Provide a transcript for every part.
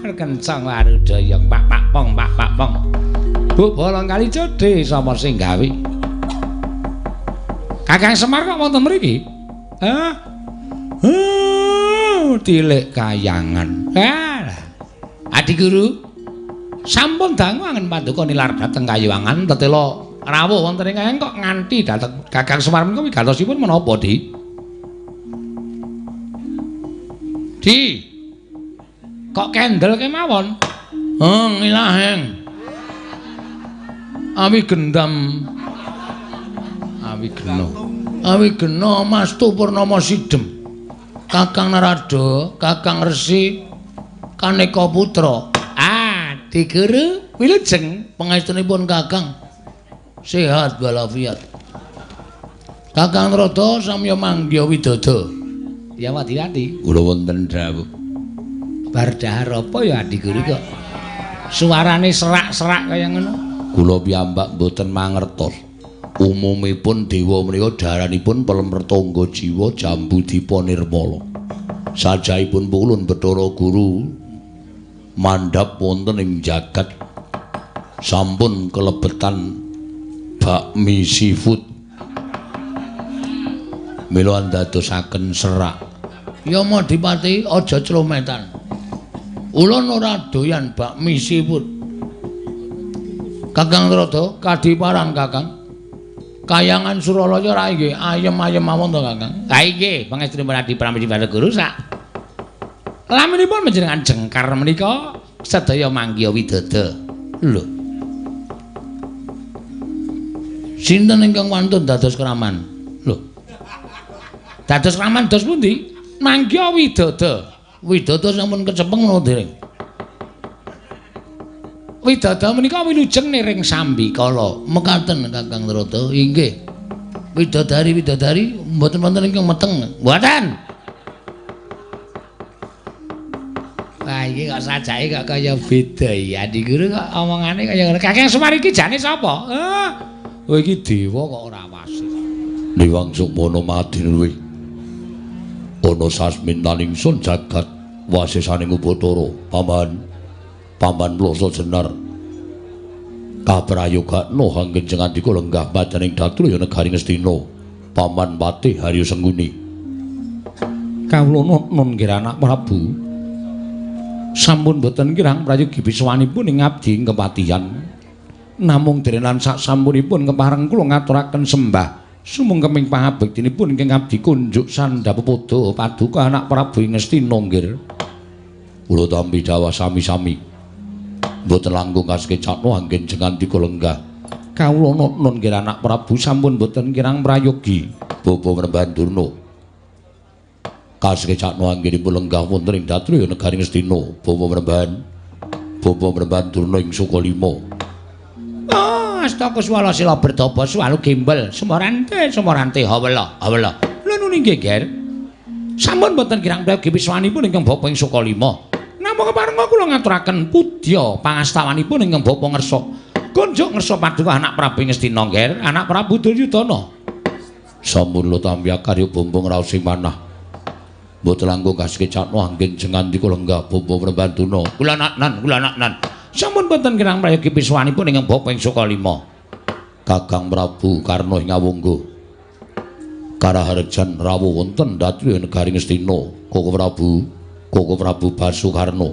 Kencang warudaya pak pak pong pak pak pong. Bu bolong kali jodhe sapa sing gawe? Kakang Semar kok wonten mriki? Hah? Tilik kayangan. Adi Guru, sampun dangu angen paduka nilar dhateng kayuwangan tetela rawuh wonten ing kayang kok nganti dhateng Kakang Semar menika wigatosipun menapa, Di? Di. Kok kendel kemawon? Heng ilaheng. Awi gendam. Awi gena. Awi gena Mastu Purnama Sidem. Kakang Narada, Kakang Resi Kaneka Putra. Adi Guru, wilujeng pangestunipun Kakang. Sehat walafiat. Kakang Narada samya manggiha widada. Ya wati-wati. Kula wonten dawuh. Bar dahar apa ya Adi Guru kok suarane serak-serak kaya ngono? Kula piyambak mboten mangertos. Umumipun dewa menika daranipun pelem retangga jiwa jambu dipa nirmala. Sajahipun pulun Bathara Guru mandhap wonten ing jagat sampun kelebetan bakmi seafood. Mila andadosaken serak. Ya Madipati aja clometan. Ulun ora doyan bakmi seafood. Kakang Narada kadiparan Kakang. Kayangan Suralaya ra nggih ayem-ayem mawon to Kakang. Ha inggih, pangestunipun Adi Pramesti Bathara Guru sak laminipun panjenengan jengkar menika sedaya manggiha widada. Lho. Sinten ingkang wantun dados kraman? Lho. Dados kraman dos pundi? Manggiha widada. Widada sampun kecepeng menapa dereng? Widada menika wilujeng niring sambikala. Mekaten Kakang Narada. Inggih. Widodari-widodari mboten wonten ingkang meteng. Mboten. Wah iki kok sajake kok kaya beda iki. Adi Guru kok omongane kaya ngono. Kakang Semar iki jane sapa? Oh iki dewa kok ora wasis. Niwang Sukmana Madinluwih. Ana sasmintan ingsun jagat wasisaning Upacara. Paman Paman Ploso Jenar kaprayogakna anggen jengandika lenggah madaning Datulaya negari Ngastina. Paman Patih Haryo Sengguni. Kawula nun nggih anak Prabu. Sampun boten kirang prayogi biswanipun ing abdi ing kepatihan. Namung dereng lan sak sampunipun kepareng kula ngaturaken sembah sumungkeming pangabektinipun ingkang abdi kunjuk sandhap pepodo paduka anak Prabu ing Ngastina nggih. Kula tampi dawah sami-sami. Mboten langkung kasekecakna anggen jengandika lenggah. Kawula nun nggih anak Prabu sampun boten kirang prayogi. Bapa Panembahan Durna. Kasekecakna anggenipun lenggah wonten ing Datulaya negari Ngastina. Bapa Panembahan Durna ing Sukalima. Astaka swala sila bertapa swalu gembel sumorante sumorante hawela hawela. Lha nuni nggih Ger. Sampun boten kirang prayogi wiswanipun ingkang bapa ing Sukalima. Namung keparenga kula ngaturaken pudya pangastawanipun ingkang bapa ngersa. Kunjuk ngersa paduka anak Prabu Ngastina Nger, anak Prabu Duryudana. Sampun kula tampi karya bumbung raos sing manah. Mboten langkung kasekecakna anggen jengandika lenggah bapa Panembahan Durna. Kula naknan, kula naknan. Sampun boten kirang prayogi piswanipun ingkang bapa ing Sukalima. Kakang Prabu Karna ing Awangga. Karaharjan rawuh wonten Datulaya negari Ngastina. Koko Prabu Basukarna.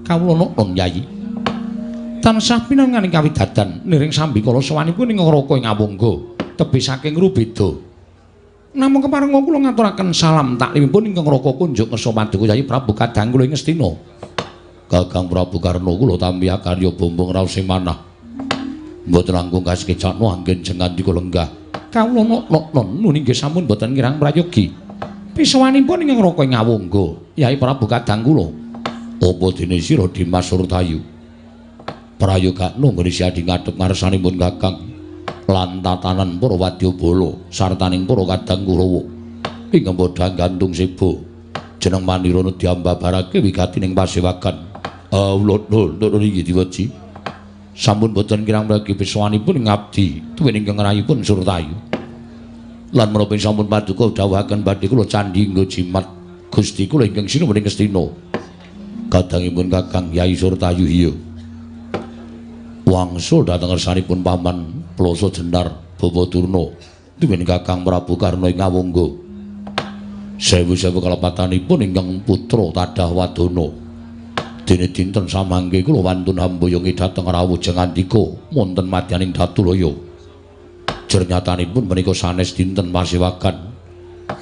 Kawula nukun Yayi. Tansah pinanganing kawidadan niring sambikala sowanipun ing Raka ing Awangga, tebih saking Rubeda. Namung keparenga kula ngaturaken salam taklimipun ingkang Raka kunjuk ngersa paduka Yayi Prabu kadang kula ing Ngastina. Kakang Prabu Karna kula tampi karya bumbung raos sing manah. Mboten langkung kasekecakna anggen jengandika lenggah. Kawula nukun nuni nggih sampun boten kirang prayogi. Pisowanipun ingkang Raka ing Awangga, Yayi Prabu kadang kula. Apa dene sira Dimas Surtayu? Prayogakna nggone siadi ngadhep ngarsanipun Kakang lan tatanan para wadyabala sartaning para kadang Kurawa. Ingkang padha gantung seba. Jeneng Manirana diambabarake wigati ning pasewagan. Awula nur iki diweji. Sampun boten kirang prayogi piswanipun ing abdi tuwin ingkang rayipun Surtayu. Lan menapa sampun paduka dawuhaken badhe kula candhi nggo jimat Gusti kula ingkang sinuwun ing Ngastina. Kadangipun Kakang Yai Surtayu iya. Wangsul dhateng ngersanipun Paman Ploso Jenar Bapak Durna tuwin Kakang Prabu Karna ing Awangga. Sewu-sewu kalepatanipun ingkang putra tadah wadana. Dene dinten samangke kula wantun hamboyongi dhateng rawuh Jengandika wonten madyaning Datulaya. Jernyatanipun menika sanes dinten pasewakan.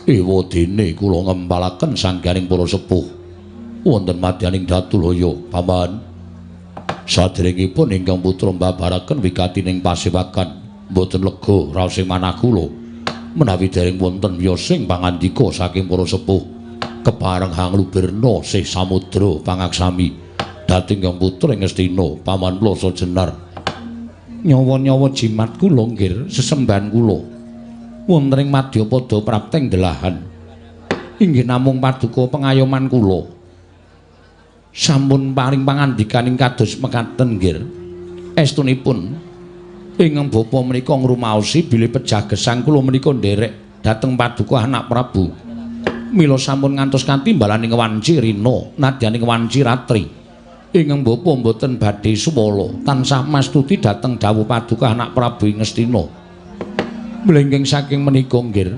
Ewa dene kula ngempalaken sangganing para sepuh wonten madyaning Datulaya, Paman. Saderengipun ingkang putra mbabaraken wigatining pasewakan mboten lega raosing manah kula menawi dereng wonten wiyosing pangandika saking para sepuh kepareng hanglubirna sih samudra pangaksami dhateng ingkang putra ing Ngastina Paman Ploso Jenar. Nyawa-nyawa jimat kula nggih sesembahan kula wonten ing madyapada prapteng delahan inggih namung paduka pengayoman kula sampun paring pangandikaning kados mekaten nggih. Estunipun ingkang bapa menika ngrumaosi bilih pejah gesang kula menika nderek dhateng paduka anak Prabu. Mila sampun ngantos katimbalaning wanci rina nadyaning wanci ratri. Ingkang bapa mboten badhe suwala tansah mastuti dhateng dawuh paduka anak Prabu ing Ngastina. Mlengking saking menika nggih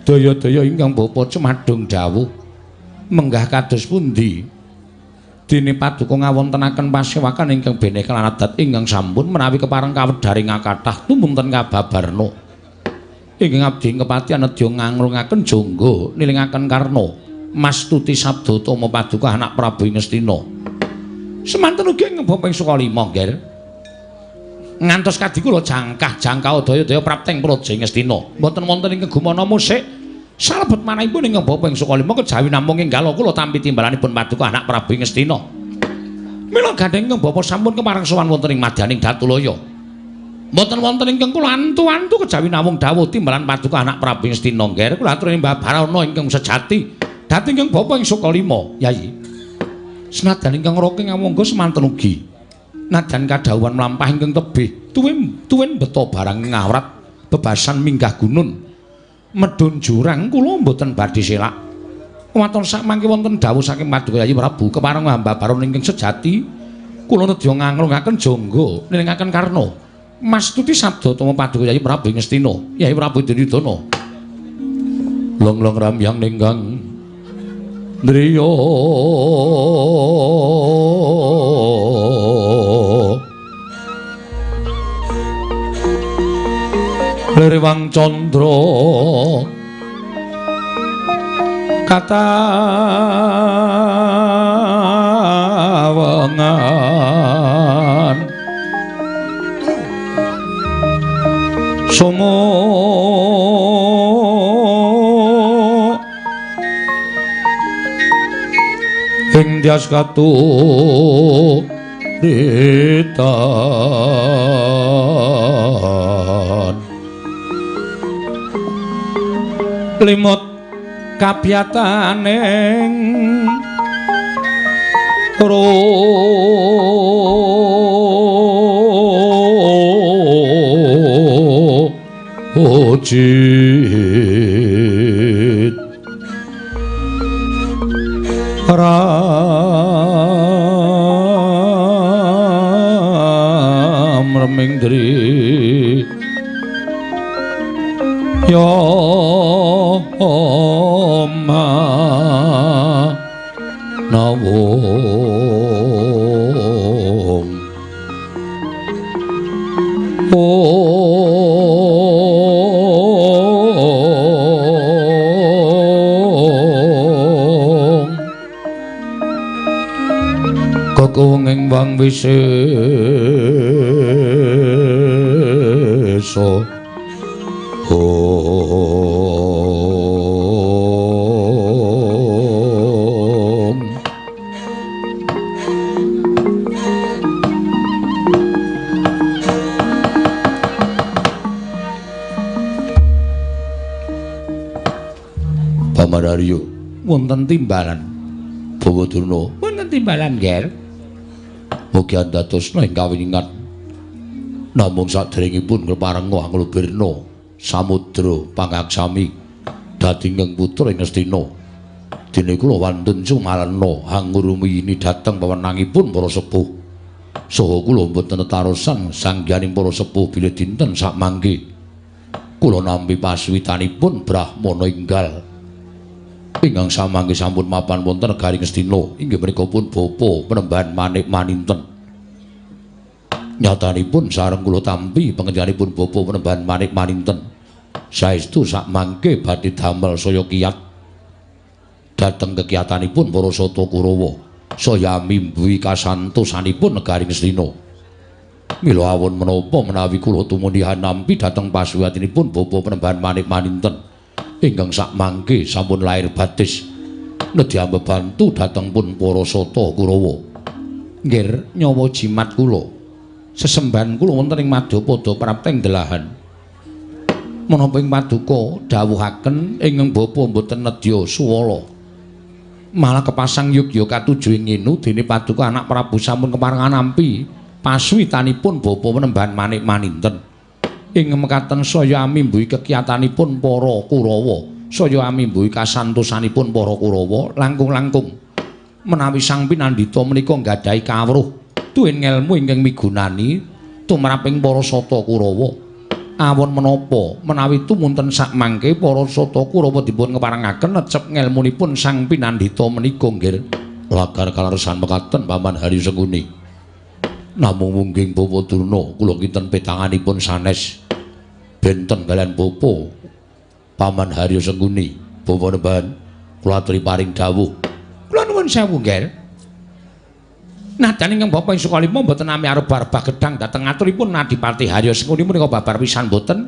daya-daya ingkang bapa cemadung dawuh menggah kados pundi dene paduka ngawontenaken pasewakan ingkang beneh kelan adat ingkang sampun menawi kepareng kawedharing kathah tumunten kababarna. Ingkang abdi kepatihan nedya nganglungaken jangga nilingaken karna mastuti sabda utama paduka anak Prabu ing Ngastina. Semanten ugi ing bapa ing Sukalima nggih. Ngantos kadhi kula jangkah-jangkah daya-daya prapteng praja ing Ngastina. Mboten wonten ing gumana musik salebet manahipun ingkang bapa ing Sukalima kejawi namung enggal kula tampi timbalanipun paduka anak Prabu ing Ngastina. Mila gandheng ingkang bapa sampun kepareng sowan wonten ing madyaning Datulaya. Mboten wonten ingkang kula antu-antu kejawi namung dawuh timbalan paduka anak Prabu ing Ngastina nggih. Kula aturi Mbah Barana ingkang sejati dhateng ingkang bapa ing Sukalima, Yayi. Senajan ingkang raka ngamangga semanten ugi. Najan kadhawuhan mlampah ingkang tebih, tuwin beto barang ngawrat bebasan minggah gunung. Medhun jurang kula mboten badhe selak. Waton sakmangke wonten dawuh saking paduka Yayi Prabu kepareng hamba baron ingkang sejati kula nedya nganglungaken jangga nilingaken karna mastuti sabda utama paduka Yayi Prabu ing Ngastina, Yayi Prabu Duryudana. Long-long ramyang ninggang driya Lirwang candra katawengan somo ing dyas katuritan limut kabyataning rojit ram reming dri ya oma nawung ong kekunging wang wisesa Om. Paman Aryo wonten timbalan Bawa Durna wonten timbalan nger mugi andadosna ing kawiningan namung saderengipun kepareng anglubirna samudra pangaksami dadi ingkang putra ing Ngastina. Dene kula wantun sumalena hangurumini dhateng pewenangipun para sepuh. Saha kula mboten tetarosan sangganing para sepuh bilih dinten sakmangke kula nampi paswitanipun Brahmana enggal ingkang samangke sampun mapan wonten negari Ngastina inggih menika pun bapa Panembahan Manik Maninten. Nyatanipun sareng kula tampi panjenenganipun bapa Panembahan Manik Maninten saestu sakmangke badhe damel saya kiyat dhateng kekiyatanipun para Sata Kurawa saya mimbuhi kasantosanipun negari Ngastina. Mila awon menapa menawi kula tumuni nampi dhateng pasuwatinipun bapa Panembahan Manik Maninten ingkang sakmangke sampun lair batis nedya bebantu dhateng pun para Sata Kurawa. Nggih nyawa jimat kula sesembahan kula wonten ing Madyapada prapteng delahan. Menapa ing paduka dawuhaken ingkang bapa mboten nedya suwala malah kepasang yugya katuju ing nginu dene paduka anak Prabu sampun keparengan nampi pasuwitanipun bapa Panembahan Manik Maninten ing mekaten saya amimbuhi kekiyatanipun para Kurawa, saya amimbuhi kasantosanipun para Kurawa langkung-langkung menawi sang pinandhita menika nggadahi kawruh tuwin ngelmu ingkang migunani tumraping para Sata Kurawa. Awon menapa menawi tumunten sakmangke para Sata Kurawa dipun keparengaken necep ngelmunipun sang pinandhita menika nggih. Lagar kaleresan mekaten Paman Haryo Sengkuni. Namung mungging Bapa Durna kula kinten petanganipun sanes benten kalian bapa Paman Haryo Sengkuni. Bapa Panembahan kula aturi paring dawuh. Kula nuwun sewu nggih. Nadyan ingkang bapa ing Sukalima mboten nami arep-arep gedhang dhateng aturipun Adipati Haryo Sengkuni menika babar pisan mboten.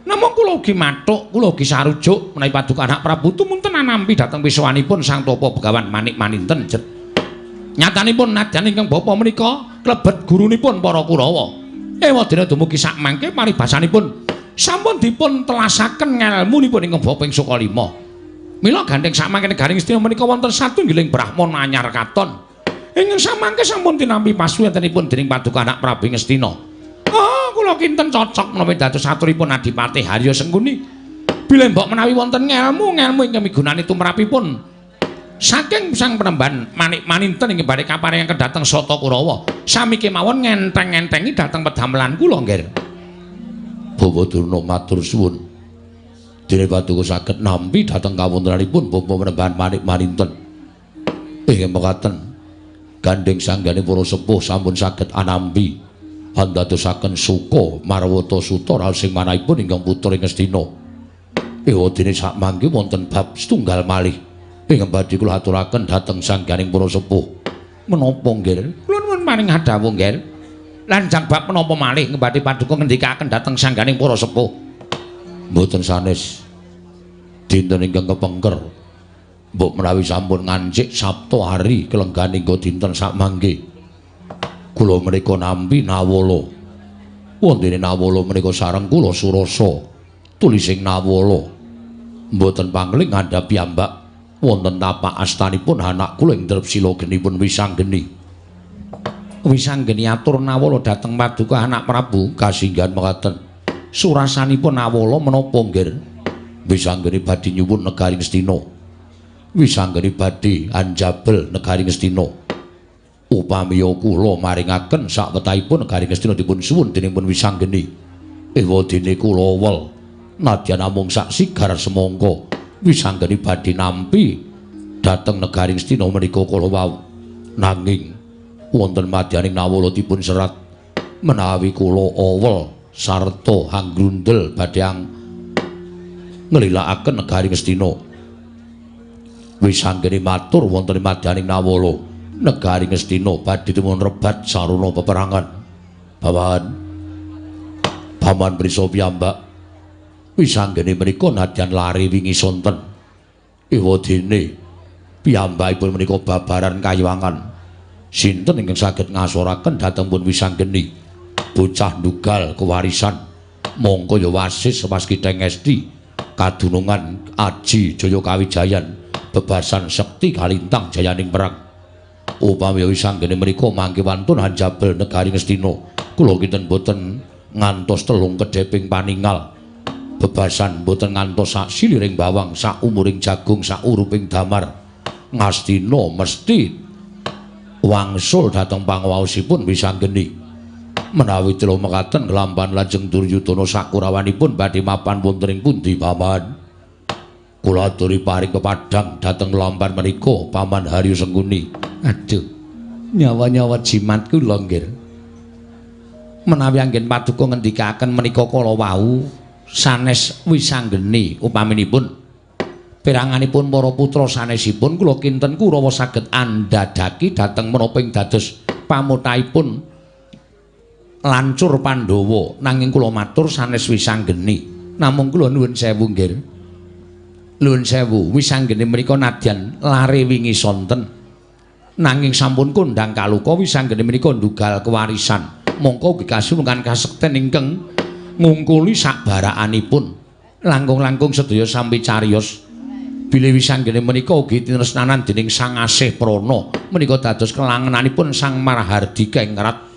Namung kula ugi mathuk, kula ugi sarujuk menawi paduka anak Prabu tumunten nampi dhateng pisuwanipun Sang Tapa Begawan Manik Maninten. Nyatanipun nadyan ingkang bapa menika klebet gurunipun para Kurawa. Ewadene dumugi sakmangke paribasanipun sampun dipun telasaken ngelmunipun ingkang bapa ing Sukalima. Mila gandheng sakmangke negari Ngastina menika wonten satunggiling brahmana anyar katon. Ingkang samangke sampun tinampi pasuwantenipun dening paduka anak Prabu Ngastina. Oh, kula kinten cocok menawi dados aturipun Adipati Haryo Sengkuni. Bilih mbok menawi wonten ngelmu-ngelmu ingkang migunani tumrapipun saking Sang Panembahan Manik Maninten ing badhe kaparingaken dhateng Sata Kurawa, sami kemawon ngenteng-entengi dhateng pedamelan kula nggih. Bapak Durna matur suwun. Dene paduka saged nampi dhateng kawontenanipun Bapak Panembahan Manik Maninten. Inggih mekaten gandheng sanggane para sepuh sampun saged anampi andadosaken suka marwata suta raos sing manahipun ingkang putra ing Ngastina. Ewadene sakmangke wonten bab setunggal malih ingkang badhe kula aturaken dhateng sangganing para sepuh. Menapa nggih? Kula nuwun paring dawuh nggih. Lanjang bab menapa malih ing badhe paduka ngendikaken dhateng sangganing para sepuh? Mboten sanes. Dinten ingkang kepengker mbok menawi sampun ngancik Sabtu hari kelenggan hingga dinten sakmangke kula menika nampi nawala. Wontene nawala menika sareng kula surasa tulising nawala mboten pangling ngandhap piyambak wonten tapak astanipun anak kula ing Drepsila genipun Wisanggeni. Wisanggeni atur nawala dhateng paduka anak Prabu kasinggihan mekaten. Surasanipun nawala menapa nggih? Wisanggeni badhe nyuwun negari Ngastina. Wisanggeni badhe anjabel negari Ngastina. Upamiya kula maringaken sakwetahipun negari Ngastina dipun suwun dening pun Wisanggeni. Ewadene kula wel nadyan namung sak sigar semangka Wisanggeni badhe nampi dhateng negari Ngastina menika kala wau. Nanging wonten madyaning nawala dipun serat menawi kula awel sarta hanggrundel badhe nglilakaken negari Ngastina. Wisanggeni matur wonten madyaning nawala negari Ngastina badhe dipun rebat sarana peperangan. Bawan Paman Prisa piyambak Wisanggeni menika nadyan lari wingi sonten. Ewadene piyambakipun menika babaran kayuwangan. Sinten ingkang saged ngasoraken dhateng pun Wisanggeni? Bocah ndugal kewarisan mongko ya wasis waskita ngesti kadunungan aji jaya kawijayan bebasan sekti kalintang jayaning perang. Upami Wisanggeni menika mangke wantun hanjabel negari Ngastina, kula kinten boten ngantos telung kedheping paningal. Bebasan boten ngantos sak siliring bawang, sak umuring jagung, sak uruping damar. Ngastina mesti wangsul dhateng panguwaosipun Wisanggeni. Menawi telo mekaten kelampan lajeng Duryudana sakurawanipun badhe mapan wonten ing pundi, Paman? Kula aturi paring pepadhang dhateng lampan menika Paman Haryo Sengkuni. Aduh, nyawa-nyawa jimat kula nggih. Menawi anggen paduka ngendikaken menika kala wau sanes Wisanggeni upaminipun peranganipun para putra sanesipun kula kinten Kurawa saged andhadhaki dhateng menapa ing dados pamotahipun lancur Pandhawa, nanging kula matur sanes Wisanggeni. Namung kula nuwun sewu nggih. Nuwun sewu, Wisanggeni menika nadyan lare wingi sonten, nanging sampun kondhang kaluka Wisanggeni menika ndugal kewarisan. Mongko ugi kasulungan kasekten ingkang ngungkuli sakbarakanipun. Langkung-langkung sedaya sampi cariyos bilih Wisanggeni menika ugi tinresnanan dening Sang Asih Prana menika dados kelangenanipun Sang Marahardika ing Rat.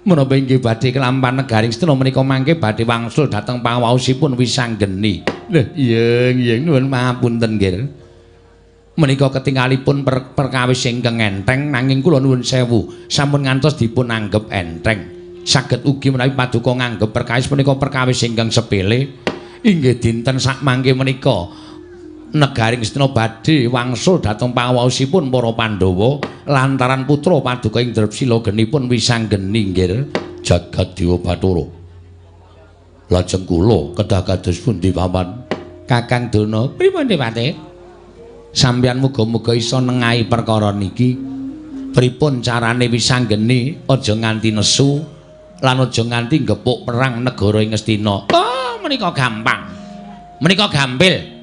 Menapa inggih badhe kelampan negaring Astina menika mangke badhe wangsul dhateng panguwaosipun Wisanggeni. Lho, iya iya nuwun pangapunten nggih. Menika ketingalipun perkawis ingkang enteng, nanging kula nuwun sewu sampun ngantos dipun anggep enteng. Saged ugi menawi paduka nganggep perkawis menika perkawis ingkang sepele. Inggih dinten sakmangke menika negaring Astina badhe wangsul dhateng panguwaosipun para Pandhawa lantaran putra paduka ing Drepsila genipun Wisanggeni nggih. Jagat Dewa Bathara. Lajeng kula kedah kados pundi, Paman? Kakang Dana, pripun Dewate? Sampeyan muga-muga iso nengahi perkara niki. Pripun carane Wisanggeni aja nganti nesu lan aja nganti gepuk perang negara ing Ngastina? Oh, menika gampang. Menika gampil.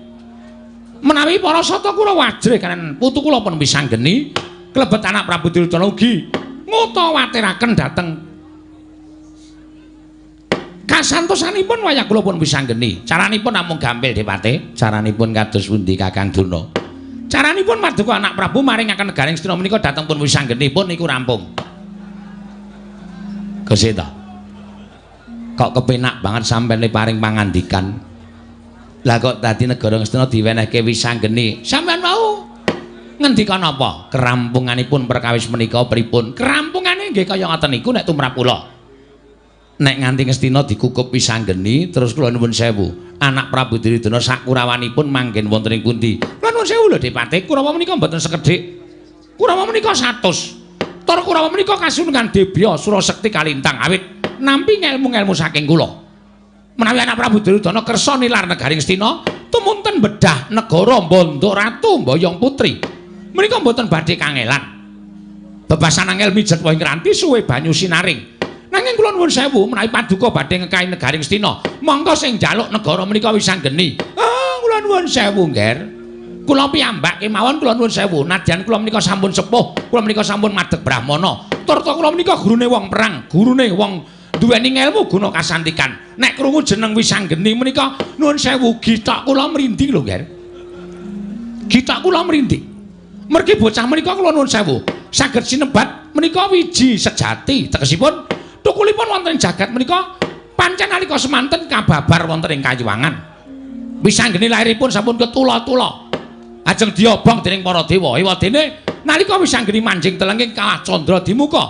Menawi para sata kula wajrih kaliyan putu kula pun Wisanggeni klebet anak Prabu Duryudana ugi ngutawatiraken dhateng kasantosanipun wayah kula pun Wisanggeni. Caranipun namung gampil Dewate. Caranipun kados pundi Kakang Dana? Caranipun paduka anak Prabu maringaken negaring Astina menika dhateng pun Wisanggeni pun niku rampung. Gesita. Kok kepenak banget sampeyan paring pangandikan. Lah kok dadi negara Ngastina diwenehke Wisanggeni. Sampeyan wau ngendika napa? Kerampunganipun perkawis menika pripun? Kerampungane nggih kaya ngoten niku nek tumrap kula. Nek nganti Ngastina dikukup Wisanggeni terus kula nuwun sewu, anak Prabu Duryudana sakurawanipun manggen wonten ing pundi? Kula nuwun sewu lho Depate, Kurawa menika mboten sekedhik. Kurawa menika 100. Tur Kurawa menika kasunungan Debya Surasekti Kalintang awit nampi ngelmu-ngelmu saking kula. Menawi anak Prabu Duryudana kersa nilar negaring Ngastina, tumunten bedah negara Mbanda Ratu Mboyong Putri. Menika mboten badhe kangelan. Bebasan angel mijet wong ngranti suwe banyu sinaring. Nanging kula nuwun sewu menawi paduka badhe ngekahi negaring Ngastina, monggo sing njaluk negara menika Wisanggeni. Ah, kula nuwun sewu, Ngger. Kula piyambak kemawon kula nuwun sewu, nadyan kula menika sampun sepuh, kula menika sampun madeg brahmana. Turta kula menika gurune wong perang, gurune wong duweni ngelmu guna kasantikan. Nek krungu jeneng Wisanggeni menika nuwun sewu githok kula mrinding lho, Ngger. Githok kula mrinding. Mergi bocah menika kula nuwun sewu, saged sinebat menika wiji sejati, tegesipun tukulipun wonten ing jagat menika pancen nalika semanten kababar wonten ing kayuwangan. Wisanggeni lairipun sampun ketula-tula. Ajeng diobong dening para dewa. Ewadene nalika Wisanggeni manjing telenging kawah candra dimuka.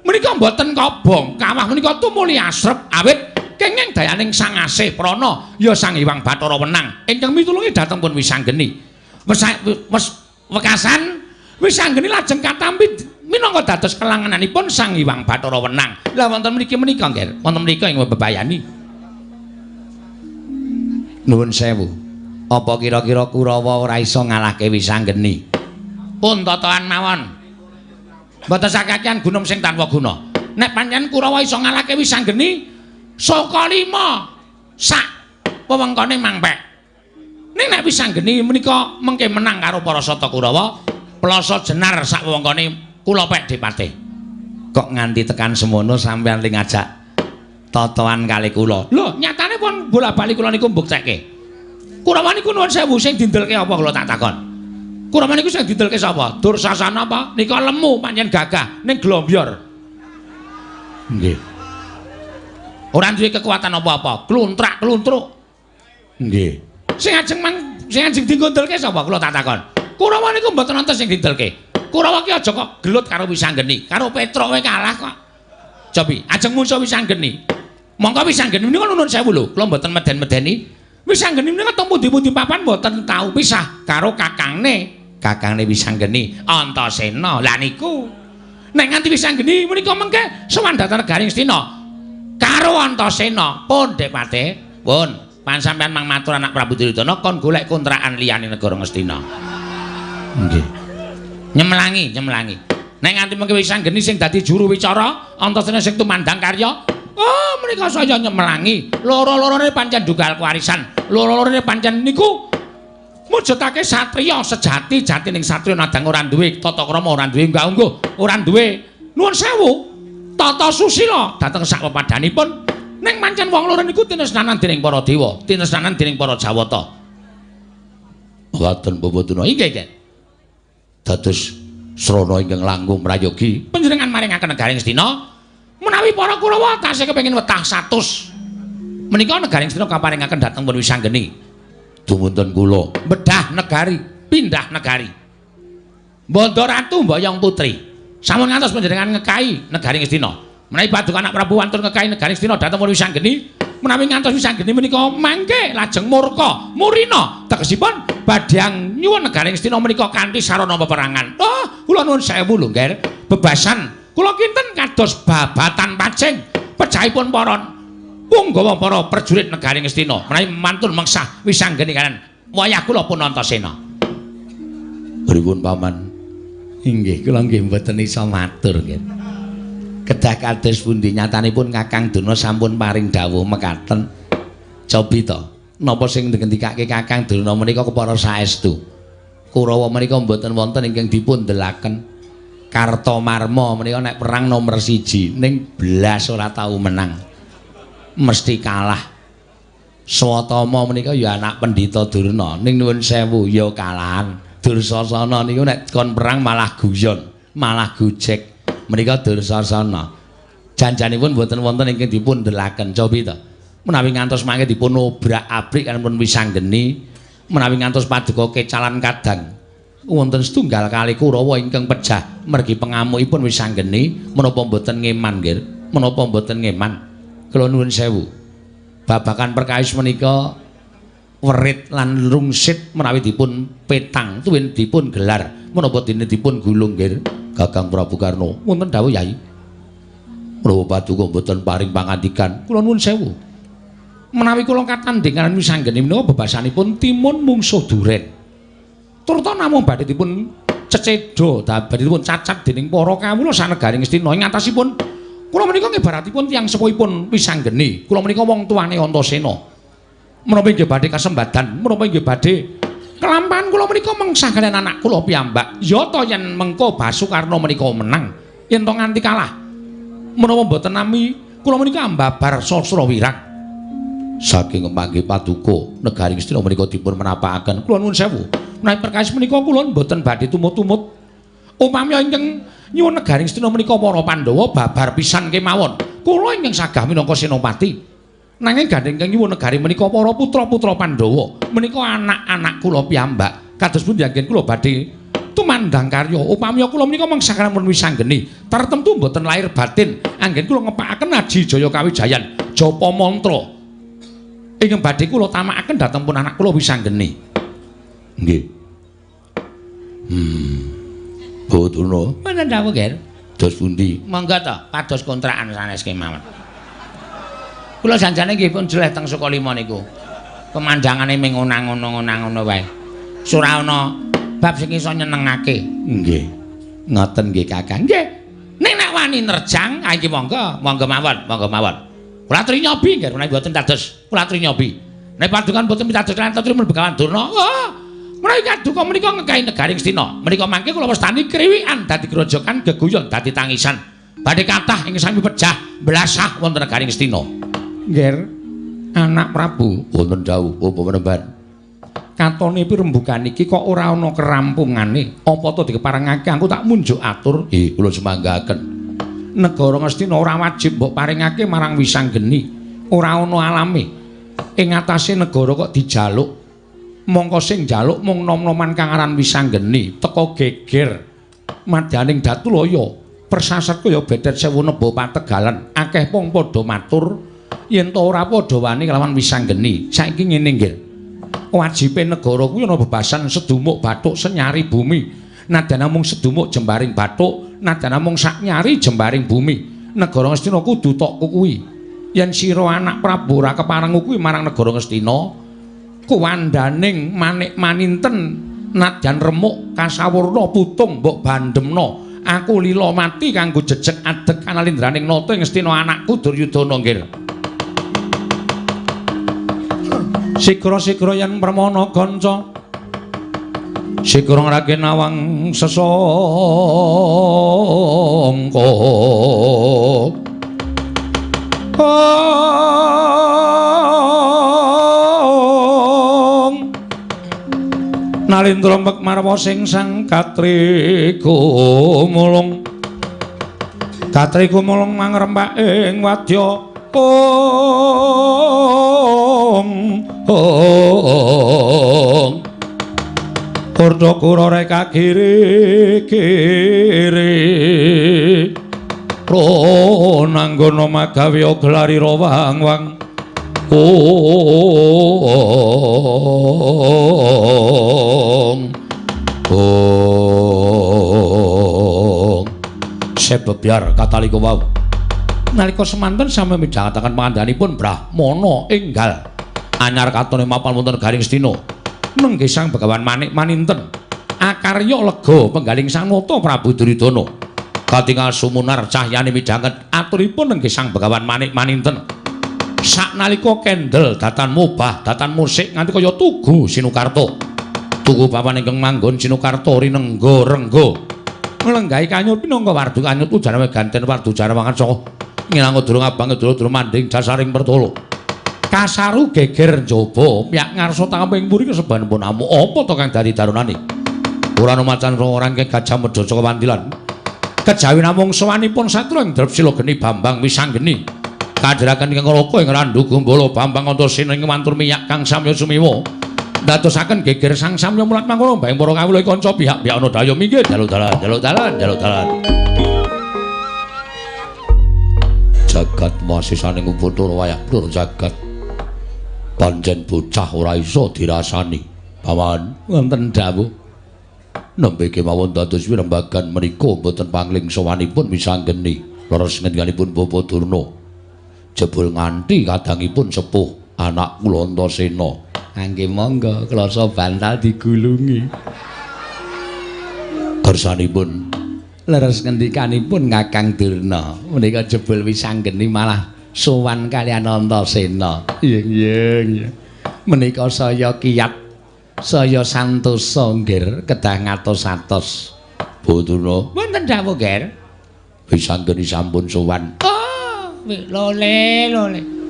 Menika mboten kobong, kawah menika tumuli asrep awit kenging dayaning Sang Asih Prana ya Sang Hyang Bathara Wenang ingkang mitulungi dhateng pun Wisanggeni. Wes wekasan Wisanggeni lajeng katampi minangka dados kelangenanipun Sang Hyang Bathara Wenang. Lah wonten mriki menika nggih, wonten mrika ing bebayani. Nuwun sewu. Apa kira-kira Kurawa ora iso ngalahke Wisanggeni? Pun totohan mawon. Mboten sakakean gunung sing tanpa guna. Nek pancen Kurawa iso ngalahke Wisanggeni, saka 5 sak wewengkone mangpek. Ning nek Wisanggeni menika mengke menang karo para sata Kurawa, plasa jenar sak wewengkone kula pek Depate. Kok nganti tekan semono sampeyan ling ngajak totoan kali kula. Lho, nyatane pun bola-bali kula niku mbuktekke. Kurawa niku nuwun sewu sing dindelke apa kula tak takon. Kurawa niku sing dindelke sapa? Dursasana apa? Nika lemu pancen gagah ning glombyor. Nggih. Ora duwe kekuatan apa-apa, kluntrak-kluntruk. Nggih. Sing ajeng mang sing ajeng digondolke sapa kula tak takon. Kurawa niku mboten wonten sing didolke. Kurawa ki aja kok gelut karo Wisanggeni, karo Petruk wae kalah kok. Cobi, ajeng mungsuh Wisanggeni. Mongko Wisanggeni menika nuwun sewu lho, kula mboten meden-medeni. Wisanggeni menika teng pundi-pundi papan mboten tau pisah karo kakangne. Kakangne Wisanggeni Antasena. Lah niku nek nganti Wisanggeni menika mengke sowan dhateng negari Ngastina karo Antasena pun Depate pun pan sampean mang matur anak Prabu Duryudana kon golek kontrakan liyane negara Ngastina. Nggih. Nyemelangi, nyemelangi. Nek nganti mengke Wisanggeni sing dadi juru wicara, Antasena sing tumandang karya, oh menika saya nyemelangi. Loro-lorone pancen dugal kewarisan. Loro-lorone pancen niku mujudake satriya sejati, jatining satriya nadang ora duwe tata krama, ora duwe unggah-ungguh, ora duwe nuwun sewu tata susila dhateng sak pepadhanipun. Ning pancen wong loro niku tinesnanan dening para dewa, tinesnanan dening para jawata. Mekaten Bapak Durna. Inggih, nggih. Dados srana ingkang langkung prayogi panjenengan maringaken negari Ngastina menawi para Kurawa tasih kepengin wetah 100 menika negari Ngastina kaparingaken dhateng pun Wisanggeni. Dumunten kula bedah negari, pindah negari. Bondo ratu mboyong putri. Sampun ngantos panjenengan ngekai negari Ngastina. Menawi paduka anak Prabu wantun ngekai negari Ngastina dhateng pun Wisanggeni, menawi ngantos Wisanggeni menika mangke lajeng murka, murina tegesipun badhe nyuwun negari Ngastina menika kanthi sarana peperangan. Oh, kula nuwun sewu lho, Ngger. Bebasan kula kinten kados babatan pacing pecahipun para punggawa para prajurit negari Ngastina menawi mantun mengsah Wisanggeni kalian wayah kula pun Antasena. Pripun paman? Inggih, kula nggih mboten iso matur nggih. Kedah kados pundi nyatanipun Kakang Durna sampun paring dawuh mekaten. Cobi to, napa sing ngendikake Kakang Durna menika kepara saestu. Kurawa menika mboten wonten ingkang dipun delaken. Kartomarma menika nek perang nomor 1 ning blas ora tau menang. Mesti kalah. Swatama menika ya anak Pendhita Durna, ning nuwun sewu ya kalahan. Dursasana niku nek kon perang malah guyon, malah gojek. Menika Dursasana. Janjanipun mboten wonten ingkang dipun delaken. Cobi to. Menawi ngantos mangke dipun obrak-abrik kan pun Wisanggeni, menawi ngantos paduka kecalan kadang wonten setunggal kali Kurawa ingkang pejah mergi pengamukipun Wisanggeni, menapa mboten ngeman nggih? Menapa mboten ngeman? Kula nuwun sewu. Babakan perkawis menika werit lan rungsit menawi dipun petang tuwin dipun gelar menapa dene dipun gulung nggih Kakang Prabu Karna. Wonten dawuh Yai. Menapa paduka mboten paring pangandikan? Kula nuwun sewu. Menawi kula katandhingan Wisanggeni menika bebasanipun timun mungsuh duren. Turta namung badhe dipun cecedha, badhe dipun cacat dening para kawula sanegari Ngastina ing atasipun kula menika ngibaratipun tiyang sepuhipun Wisanggeni. Kula menika wong tuane Antasena. Menapa inggih badhe kasembadan, menapa inggih badhe kelampahan kula menika mengsah kaliyan anak kula piyambak. Ya ta yen mengko Basukarna menika menang, yen to nganti kalah. Menapa mboten nami kula menika ambabar sastra wirang. Saking kepanggih paduka negari Ngastina menika dipun menapakaken. Kula nuwun sewu. Menawi perkawis menika kula mboten badhe tumut-tumut. Upami ingkang nyuwun negari Ngastina menika para Pandhawa babar pisan kemawon. Kula ingkang sagah minangka senopati. Nanging gandeng ingkang nyuwun negari menika para putra-putra Pandhawa, menika anak-anak kula piyambak. Kados pundi anggen kula badhe tumandang karya. Upami kula menika mengsah kalamun Wisanggeni, tartemtu mboten lahir batin. Anggen kula ngepakaken Aji Jaya Kawijayan, japa mantra ingkang badhe kula tamakaken dhateng pun anak kula Wisanggeni. Nggih. Bawa Durna. Wonten dawuh, Ger. Dos pundi? Monggo to, pados kontrakan sanes kemawon. Kula janjane nggih pun jeleh teng Sukalima niku. Pemandangane ming ngono-ngono wae. Ora ana bab sing iso nyenengake. Nggih. Ngoten nggih Kakang. Nggih. Ning nek wani nerjang, ha iki monggo, monggo mawon, monggo mawon. Kula aturi nyobi nggih, menawi mboten dados kula aturi nyobi. Nek padukan mboten pitados lan aturi Begawan Durna. Wah, menawi kaduka menika ngekai negari Ngastina. Menika mangke kula wastani kriwikan dadi grojokan geguyon dadi tangisan. Badhe kathah ing sami pejah blasah wonten negari Ngastina. Ngger, anak Prabu wonten dawuh apa penemban. Katone pirembugan iki kok ora ana kerampungane. Apa to dikeparengake aku tak munjuk atur? Nggih, kula semanggaken. Negara Ngastina ora wajib mbok paringake marang Wisanggeni. Ora ana alame. Ing atase negara kok dijaluk. Mongko sing njaluk mung nom-noman kang aran Wisanggeni, teka geger madyaning Datulaya. Persasat kaya bedet sewu neba pategalan, akeh wong padha matur yen ta ora padha wani kelawan Wisanggeni. Saiki ngene nggih. Wajibe negara kuwi ana bebasan sedumuk bathuk senyari bumi. Nadyan namung sedumuk jembaring bathuk, nadyan namung sak nyari jembaring bumi. Negara Ngastina kudu tok kuwi. Yen sira anak Prabu ora kepareng kuwi marang negara Ngastina, kuwandaning manik maninten nadyan remuk kasawurna putung mbok bandemna. Aku lila mati kanggo jejeg adeg kanalindraning nata ing Ngastina anakku Duryudana nggih. Sigra-sigra yen permana kanca sigra ngrake nawang sesangka. Nalindra mek marwa sing sang katri gumulung. Katri gumulung mangrempak ing wadya. Ong ong. Kurda kura reka kiri kiri. Ronanggana magawe gelari rawang-wang. Ong ong. Sebebyar katalika wau. Nalika semanten sami midhangetaken pangandhanipun Brahmana enggal anyar katone mapan wonten Garing Astina. Nenggih Sang Begawan Manik Maninten. Akarya lega penggaling Sang Nata Prabu Duryudana. Katingal sumunar cahyane midhanget aturipun nenggih Sang Begawan Manik Maninten. Saknalika kendel datan mubah datan musik nganti kaya tugu Sinukarta. Tugu papan ingkang manggon Sinukarta rinengga rengga. Nglenggahi kanyut pinangka wardu kanyut ujar weganten wardu jarawangan saka ngilang durung abang durung manding jasaring pertolo. Kasaru geger njaba piyak ngarsa tangkep ing mburi kesebanipun amuk apa to kang dadi darunane. Ora ana macan orang kang gajah medha saka wandilan. Kejawi namung sowanipun satru ing Drepsila Geni Bambang Wisanggeni. Kandharaken ingkang raka ing Randu Gumbala Bambang Antasena ing mantur miyak kang samya sumiwa. Ndadosaken geger sang samya mulat mangkono mbayang para kawula kanca pihak-pihak ana daya minggir dalu dalan dalu dalan dalu dalan. Jagat masisaning Bathara wayah blur jagat. Pancen bocah ora iso dirasani. Paman wonten dawuh. Nembe kemawon dados wirembagan menika mboten pangling sowanipun Wisanggeni. Leres ngendikanipun Bapak Durna. Jebul nganti kadangipun sepuh anak kula Antasena. Angge monggo klasa bantal digulungi. Kersanipun leres ngendikanipun Kakang Durna menika jebul Wisanggeni malah sowan kaliyan Antasena. Iya. Menika saya kiyat, saya santosa nggih kedah ngatos-atos. Bu Durna. Wonten dawuh, Ger. Wisanggeni sampun sowan. Oh, lole lole.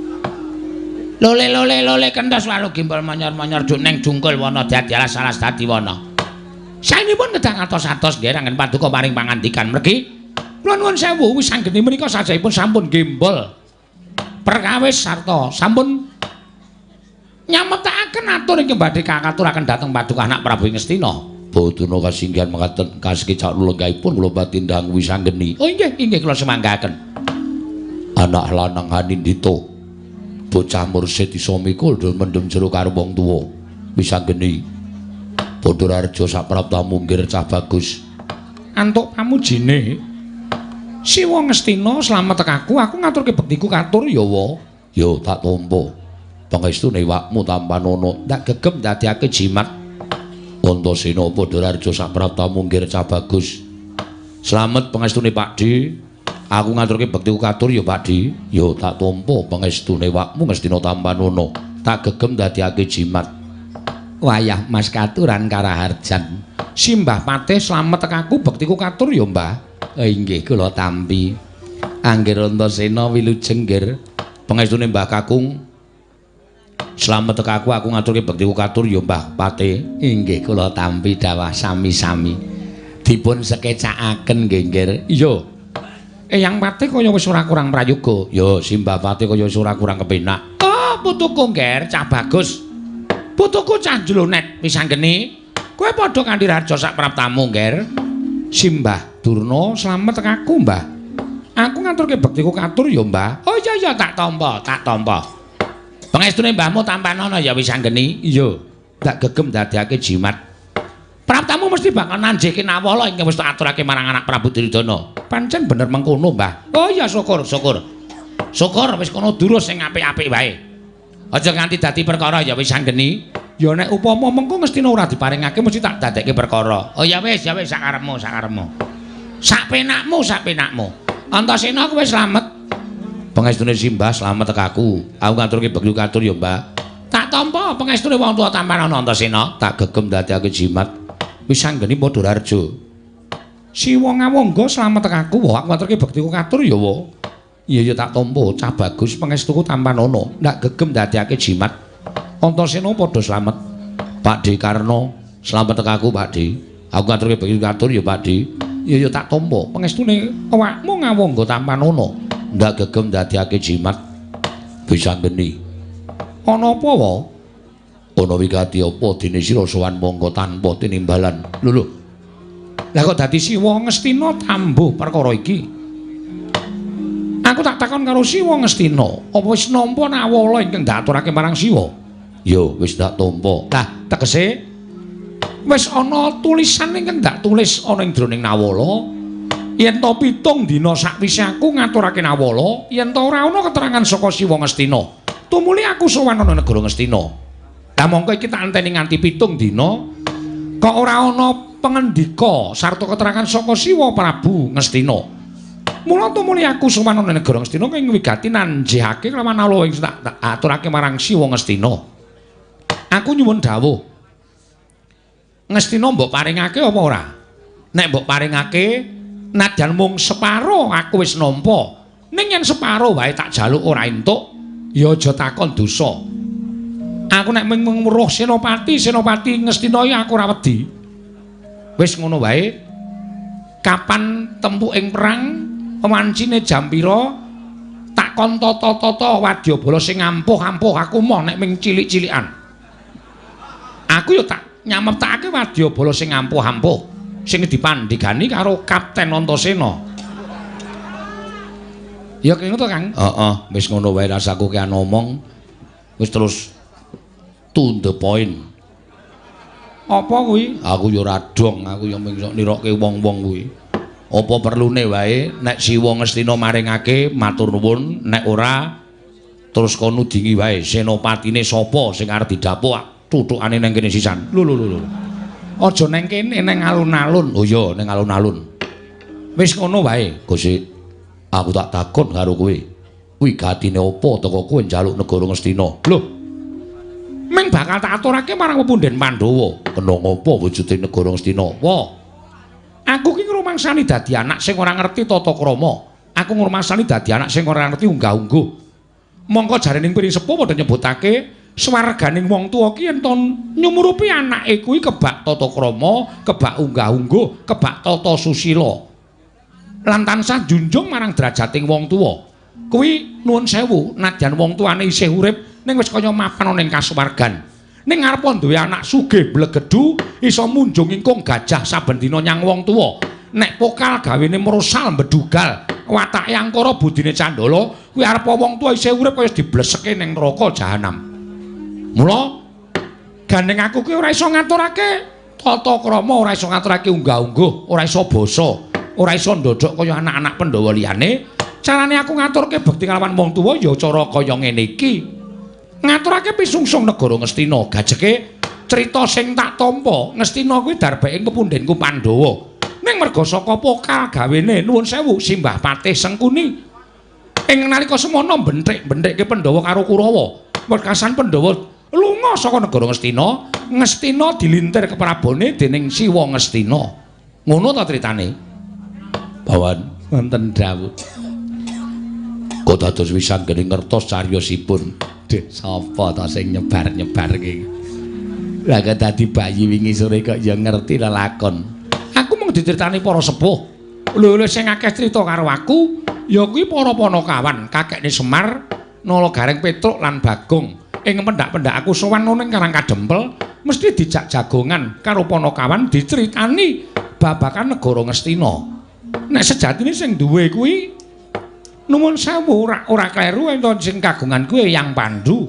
Lole lole lole kentos walu gimbal manyor-manyor neng jungkul wana dadi alas-alas dadi wana. Saenipun kedah ngatos-atos nggih anggen paduka paring pangandikan mergi kula nuwun sewu Wisanggeni menika sajahipun sampun gembol perkawis sarta sampun nyametakaken atur ingkang badhe kakaturaken dhateng paduka anak Prabu Ngastina. Boduna kasinggihan mekaten kasekecak lenggahipun kula batindang Wisanggeni. Oh inggih inggih kula semanggaken. Anak lanang Hanindita bocah mursid iso mikul mendem jero karo wong tuwa. Wisanggeni Bathara Harja saprapta munggir cah bagus. Antuk pamujine Siwa Ngastina slamet aku, aku ngaturke bektiku katur ya wa. Ya tak tampa. Pangestune iwakmu tampanana, tak gegem dadiake jimat. Antasena Bathara Harja saprapta munggir cah bagus. Slamet pangestune Pakdi. Aku ngaturke bektiku katur ya Pakdi. Ya tak tampa pangestune iwakmu Ngastina tampanana, tak gegem dadiake jimat. Wayah Mas katuran karaharjan. Simbah Patih slamet aku bektiku katur ya Mbah. Inggih kula tampi. Anggir Antasena wilujeng nggir. Pangestune Mbah Kakung. Slamet aku, aku ngaturke bektiku katur ya Mbah Patih. Inggih kula tampi dawah sami-sami. Dipun sekecakaken nggih nggir. Iya. Eyang Patih kaya wis ora kurang prayoga. Ya, Simbah Patih kaya wis ora kurang kepenak. Oh, putuku Ngger, cah bagus. Putuku cah jlonet wis anggeni. Kowe padha kanthi raja sak praptamu, Ngger. Simbah Durna slamet aku, Mbah. Aku ngaturke bektiku katur ya, Mbah. Oh iya iya tak tampa, tak tampa. Pangestune mbahmu tampanono ya wis anggeni. Iya. Tak gegem dadekake jimat. Praptamu mesti bakal nanjihke nawala ingkang wis tak aturake marang anak Prabu Duryudana. Pancen bener mengkono, Mbah. Oh iya syukur, syukur. Syukur wis kono durus sing apik-apik wae. Aja nganti dadi perkara ya wis anggeni. Ya nek upama mengko Ngastina ora diparingake mesti tak dadekke perkara. Oh ya wis sakarepmu, sakarepmu. Sak penakmu, sak penakmu. Antasena kowe slamet. Pangestune Simbah slamet tekaku. Aku ngaturke bekti katur ya, Mbah. Tak tampa pangestune wong tuwa tampanana Antasena, tak gegem dadekake jimat. Wis anggeni padha raharja. Siwa ngawangga slamet tekaku, wah aku ngaturke bektiku katur ya, wa. Iya ya tak tampa, cah bagus pangestuku tampanana. Ndak gegem dadekake jimat. Antasena padha slamet. Pakde Karna, slamet tekaku, Pakde. Aku ngaturke bekti katur ya, Pakde. Iya ya tak tampa, pangestune awakmu ngawangga tampanana. Ndak gegem dadekake jimat. Wis anggeni. Ana apa, wa? Ana wigati apa dene sira sowan mongko tanpa tinimbalan. Lho lho. Lah kok dadi Siwa Ngastina tambuh perkara iki? Aku tak takon karo Siwa Ngastina, apa wis nampa nawala ingkang diaturake marang Siwa? Ya wis tak tampa. Lah tegese wis ana tulisan ingkang ndak tulis ana ing jroning nawala. Yen to 7 dina sakwise aku ngaturake nawala, yen to ora ana keterangan saka Siwa Ngastina, tumuli aku sowan ana negara Ngastina. Lah mongko iki tak enteni nganti 7 dina kok ora ana pengendika sarta keterangan saka Siwa Prabu Ngastina. Mula tumuli aku sowan ana negara Ngastina ing wigati nanjihake kelawan nawala ing tak aturake marang Siwa Ngastina. Aku nyuwun dawuh. Ngastina mbok paringake apa ora? Nek mbok paringake nadyan mung separo aku wis nampa. Ning yen separo wae tak jaluk ora entuk, ya aja takon dosa. Aku nek mung weruh senopati, senopati Ngastina iki aku ora wedi. Wis ngono wae. Kapan tempuking perang, wancine jam pira, tak kon tata-tata wadyabala sing ampuh-ampuh aku moh nek ming cilik-cilikan. Aku ya tak nyameptakake wadyabala sing ampuh-ampuh sing dipandhegani karo Kapten Antasena. Ya kene to, Kang? Heeh, wis ngono wae rasaku ki ngomong. Wis terus to the point. Apa kuwi? Aku ya ora dong, aku ya mung sok nirokke wong-wong kuwi. Apa perlune wae nek Siwa Ngastina maringake matur nuwun, nek ora terus kono dingi wae senopatine sapa sing arep didapuk tuthukane nang kene sisan. Lho lho lho. Aja nang kene, nang alun-alun. Oh iya, nang alun-alun. Wis ngono wae, Gusti. Aku tak takon karo kowe. Wigatine apa teko kowe njaluk negara Ngastina? Lho. Ming bakal tak aturake marang pepundhen Pandhawa. Kena ngopo wujude negara Ngastina? Wah. Aku ki ngrumangsani dadi anak sing ora ngerti tata krama. Aku ngrumangsani dadi anak sing ora ngerti unggah-ungguh. Mongko jarening piring sepuh padha nyebutake swarganing wong tuwa ki yen to nyumurupi anake kuwi kebak tata krama, kebak unggah-ungguh, kebak tata susila. Lan tansah junjung marang derajating wong tuwa. Kuwi nuwun sewu, nadyan wong tuane isih urip ning wis kaya mapan ana ing kasuwargan. Ning arep duwe anak sugih mblegedhu iso munjung ingkung gajah saben dina nyang wong tuwa. Nek pokal gawene mrosal mbedugal, watake angkara budine candala, kuwi arep wong tuwa isih urip kaya dibleseke ning neraka jahanam. Mula gandeng aku ki ora iso ngaturake tata krama, ora iso ngaturake unggah-ungguh, ora iso basa, ora iso ndodhok kaya anak-anak Pandhawa liyane. Carane aku ngaturke bekti kalawan wong tuwa ya cara kaya ngene iki. Ngaturake pisungsung negara Ngastina, gajeke crita sing tak tampa, Ngastina kuwi darbeke pepundhenku Pandhawa. Ning merga saka pokal gawene nuwun sewu Simbah Patih Sengkuni. Ing nalika semono benthik-benthikke Pandhawa karo Kurawa. Wekasan Pandhawa lunga saka negara Ngastina, Ngastina dilintir keprabone dening Siwa Ngastina. Ngono ta critane? Bawan wonten dawuh. Kok dados wisanggeni ngertos cariyosipun. Duh, sapa ta sing nyebar-nyebarke? Lah kok dadi bayi wingi sore kok ya ngerti lelakon. Aku mung diceritani para sepuh. Lho lho sing akeh crita karo aku, Ya kuwi para Panakawan, kakekne Semar, Nala Gareng Petruk lan Bagong. Ing pendak-pendak aku sowan ning Karang Kadempel, mesti dijak jagongan karo Panakawan diceritani babagan negara Ngastina. Nek sejatine sing duwe kuwi nuwun sewu ora kleru enten sing kagungan kuwi Eyang Pandu.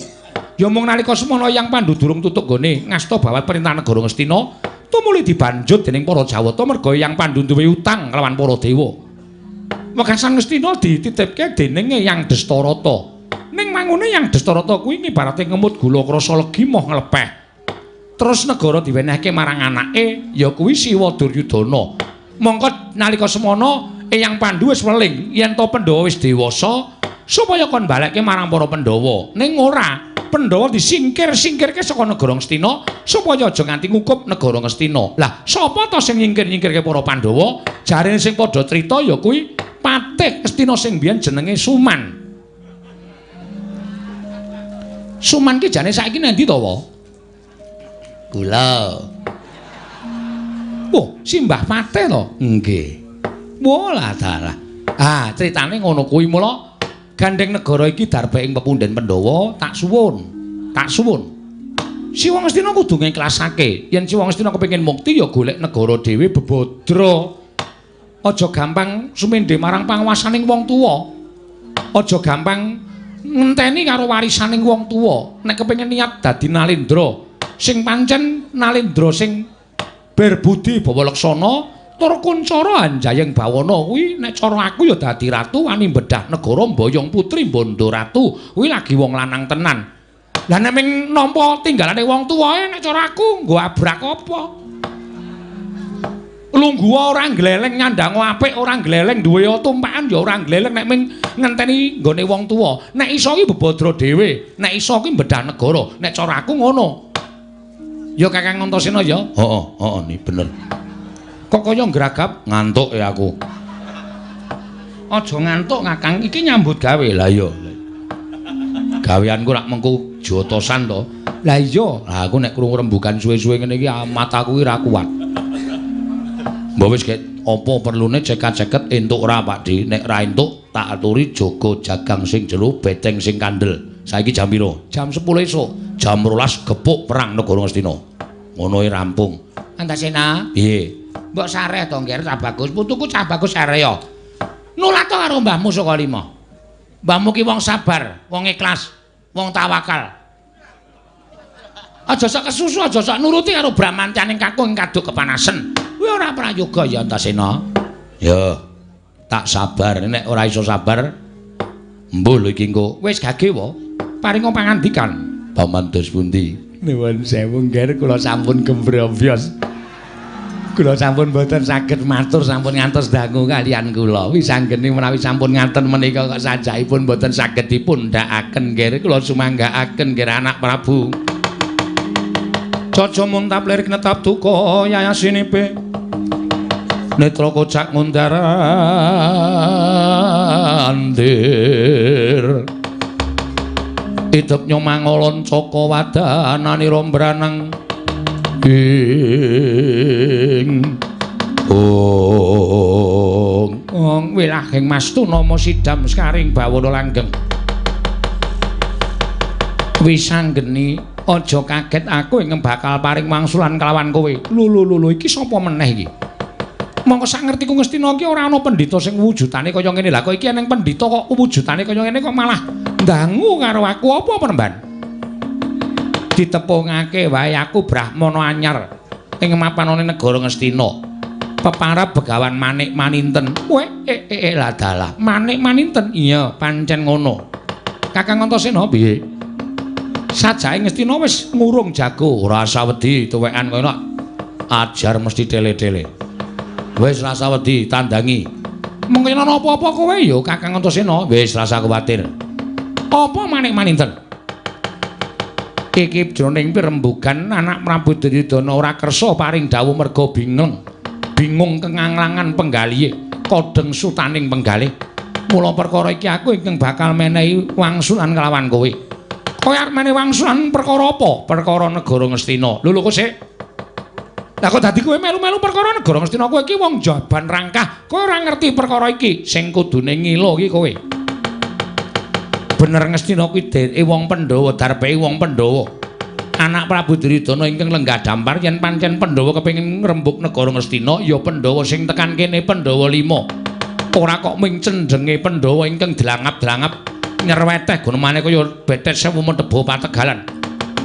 Ya mung nalika semono Eyang Pandu durung tutuk nggone ngasta bawat perintah negara Ngastina, tumuli dibanjut dening para Jawata merga Eyang Pandu duwe utang kelawan para dewa. Wekasan Ngastina dititipke dening Eyang Destarata. Ning mangune Eyang Destarata kuwi ngibarate ngemut gula krasa legi moh nglepeh. Terus negara diwenehke marang anake ya kuwi Siwa Duryudana. Mongko nalika semono Eyang Pandu wis weling yen to Pandhawa wis dewasa supaya kon balekke marang para Pandhawa. Ning ora, Pandhawa disingkir-singkirke saka negara Ngastina supaya aja nganti ngukup negara Ngastina. Lah, sapa to sing nyingkir-nyingkirke para Pandhawa? Jarene sing padha crita ya kuwi patih Ngastina sing biyen jenenge Suman. Suman ki jane saiki nang ndi to, wa? Kula. Oh, simbah patih to? Nggih. Walah dalah. Ah, critane ngono kuwi mula gandeng negara iki darba ing pepunden Pandhawa, tak suwun. Tak suwun. Siwa Ngastina kudu ngiklasake. Yen Siwa Ngastina kepengin mukti ya golek negara dhewe bebadra. Aja gampang sumendhe marang panguwasaning wong tuwa. Aja gampang ngenteni karo warisaning wong tuwa. Nek kepengin niat dadi nalendra, sing pancen nalendra sing berbudi bawa laksana tur kuncara anjayeng bawana kuwi nek cara aku ya dadi ratu wani bedah negara mboyong putri bondo ratu kuwi lagi wong lanang tenan. Lah nek ming nampa tinggalane wong tuwae nek cara aku nggo abrak apa? Lungguh ora gleleng nyandang apik ora gleleng duwe tumpakan ya ora gleleng nek ming ngenteni nggone wong tuwa. Nek iso ki bebadra dhewe, nek iso ki bedah negara, nek cara aku ngono. Ya Kakang Antasena ya? Heeh, heeh ni bener. Kok kaya ngragap ngantuk ya aku. Aja ngantuk Kakang, iki nyambut gawe. Lah iya. Gaweanku rak mengko jotosan to. Lah iya, lah aku nek krungu rembugan suwe-suwe ngene iki mataku iki ora kuat. Mbok wis gek apa perlune cekak-ceket entuk ora Pak Di? Nek ra entuk tak aturi jaga jagang sing jero beteng sing kandel. Saiki jam piro? Jam 10 esuk. Jam 12 gepuk perang negara Ngastina. Ngono e rampung. Antasena, piye? Mbok sareh to, Ngger, cah bagus. Putuku cah bagus sareh ya. Nulat to karo mbahmu saka lima. Mbahmu ki wong sabar, wong ikhlas, wong tawakal. Aja sak kesusu, aja sak nuruti karo bramantyaning kakung kaduk kepanasen. Kuwi ora prayoga ya Antasena. Ya, tak sabar. Nek ora iso sabar, mbuh lho iki engko. Wis gage wa. Paringa pangandikan. Paman dos pundi? Nuwun sewu Ngger, kula sampun gembrombyos. Kula sampun boten saged matur, sampun ngantos dangu kalian kula. Wis anggene menawi sampun ngaten menika kok sajakipun boten saged dipundhakaken Ngger. Kula sumanggaaken Ngger anak Prabu. Caca muntap lirik netap duka yayasinipe. Netra kocak ngundar andir. Idep nyomangolon caka wadananira mbranang ing ong ong wilahing mastu nama sidam sekaring bawana langgeng. Wis anggeni aja kaget aku ing bakal paring wangsulan kelawan kowe. Lho lho lho iki sapa meneh iki? Mongko sak ngertiku Ngastina iki ora ana pendhita sing wujudane kaya ngene. Lah kok iki eneng pendhita kok wujudane kaya ngene kok malah ndangu karo aku apa penemban? Ditepungake wae aku brahmana anyar ing mapanane negara Ngastina. Peparab Begawan Manik Maninten. Kowe lah dalah. Manik Maninten. Iya, pancen ngono. Kakang Antasena piye? Sajake Ngastina wis ngurung jago, ora usah wedi tuwekan koyo ajar mesti tele-tele. Wis rasa wedi tandangi. Mengko yen ana apa-apa kowe ya Kakang Antasena, wis rasa kuwatir. Apa Manik Maninten? Iki jroning pirembugan anak Prabu Duryudana ora kersa paring dawuh merga bingung. Bingung kenganglangan penggalihe, kodheng sutaning penggalih. Mula perkara iki aku ingkang bakal menehi wangsulan kelawan kowe. Kowe arep menehi wangsulan perkara apa? Perkara negara Ngastina. Lho lho kok sik. Lah kok dadi kowe melu-melu perkara negara Ngastina kowe iki wong jaban rangkah, kowe ora ngerti perkara iki. Sing kudune ngilo iki kowe. Bener Ngastina kuwi dereke wong Pandhawa, darpeke wong Pandhawa. Anak Prabu Duryudana ingkang lenggah dampar yen pancen Pandhawa kepengin ngrembug negara Ngastina, ya Pandhawa sing tekan kene Pandhawa 5. Ora kok ming cendhenge Pandhawa ingkang dlangap-dlangap nyerweteh gunemane kaya betet sewu menteba pategalan.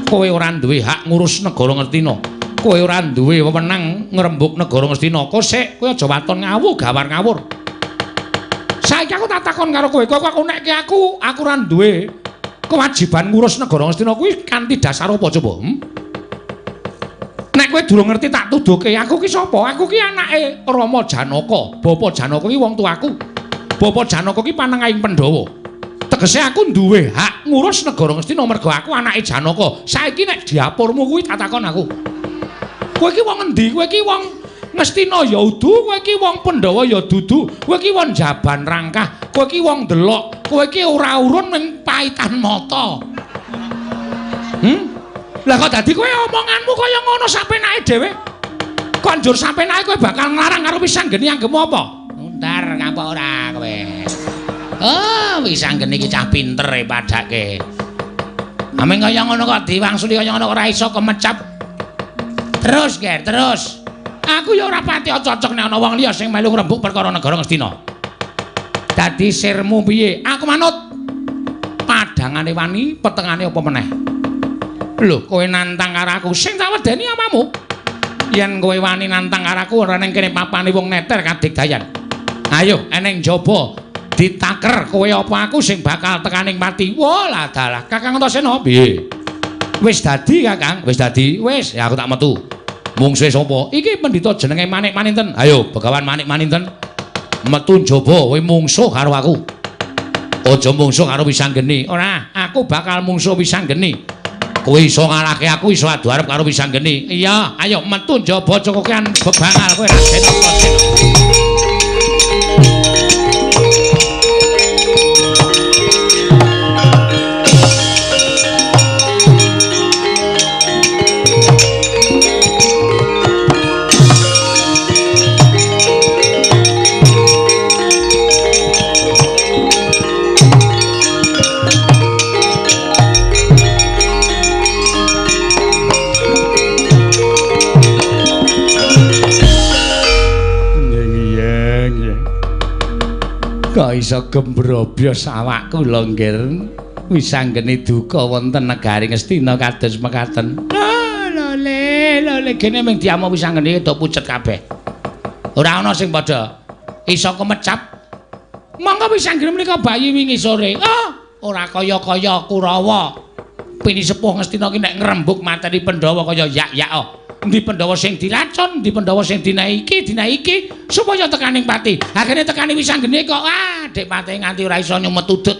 Kowe ora duwe hak ngurus negara Ngastina. Kowe ora duwe wewenang ngrembug negara Ngastina. Kosek kowe aja waton ngawu gawar ngawur. Saiki aku tak takon karo kowe, kok aku nekke aku ora duwe kewajiban ngurus negara Ngastina kuwi kanthi dasar apa coba? Nek kowe durung ngerti tak tuduhke, aku ki sapa? Aku ki anake Rama Janaka. Bapa Janaka ki wong tuaku. Bapa Janaka ki panengahing Pandhawa. Tegese aku duwe hak ngurus negara Ngastina mergo aku anake Janaka. Saiki nek diapurmu kuwi tak takon aku. Kowe ki wong endi? Kowe ki wong Ngastina ya udu, kowe ki wong Pandhawa ya dudu, kowe ki wong jaban rangkah, kowe ki wong delok, kowe ki ora urun ning paitan mata. Lah kok dadi kowe omonganmu kaya ngono sapenake dhewe? Kok njur sapenake kowe bakal nglarang karo Wisanggeni anggemu apa? Nguntar ngapa ora kowe? Oh, Wisanggeni iki cah pinter e padake. Ameng kaya ngono kok diwangsuli kaya ngono ora iso kemecap. Terus, Ger, terus. Aku ya ora pati cocok nek ana wong liya sing melu ngrembug perkara negara Ngastina. Dadi sirmu piye? Aku manut. Padangane wani, petengane apa meneh? Lho, kowe nantang karo aku, sing tak wedeni apamu? Yen kowe wani nantang karo aku ora ning kene papane wong neter kadigdayan. Ayo, eneng jaba ditaker kowe apa aku sing bakal tekaning pati. Wah, lah dalah. Kakang Antasena piye? Wis dadi, Kakang, wis dadi. Wis, ya aku tak metu. Mungsuhe sapa? Iki pendhita jenenge Manik Maninten. Ayo, Begawan Manik Maninten. Metu njaba kowe mungsuh karo aku. Aja mungsuh karo Wisanggeni. Ora, aku bakal mungsuh Wisanggeni. Kowe iso ngalahke aku, iso adu arep karo Wisanggeni. Iya, ayo metu njaba aja kokean bebangal kowe Raden Antasena. Kok iso gembrobyos awakku lho, Nggir. Wisanggeni duka wonten negari Ngastina kados mekaten. Ah, lho le gene ming diamuk Wisanggeni do pucet kabeh. Ora ana sing padha iso kemecap. Monggo Wisanggeni menika bayi wingi sore. Ah, ora kaya-kaya Kurawa. Pini sepuh Ngastina ki nek ngrembug mateni Pandhawa kaya yak-yak. Endi Pandhawa sing diracun, endi Pandhawa sing dinaiki, dinaiki supaya tekaning pati. Akhire tekani Wisanggeni kok ah, Dik Pati nganti ora iso nyumet udut.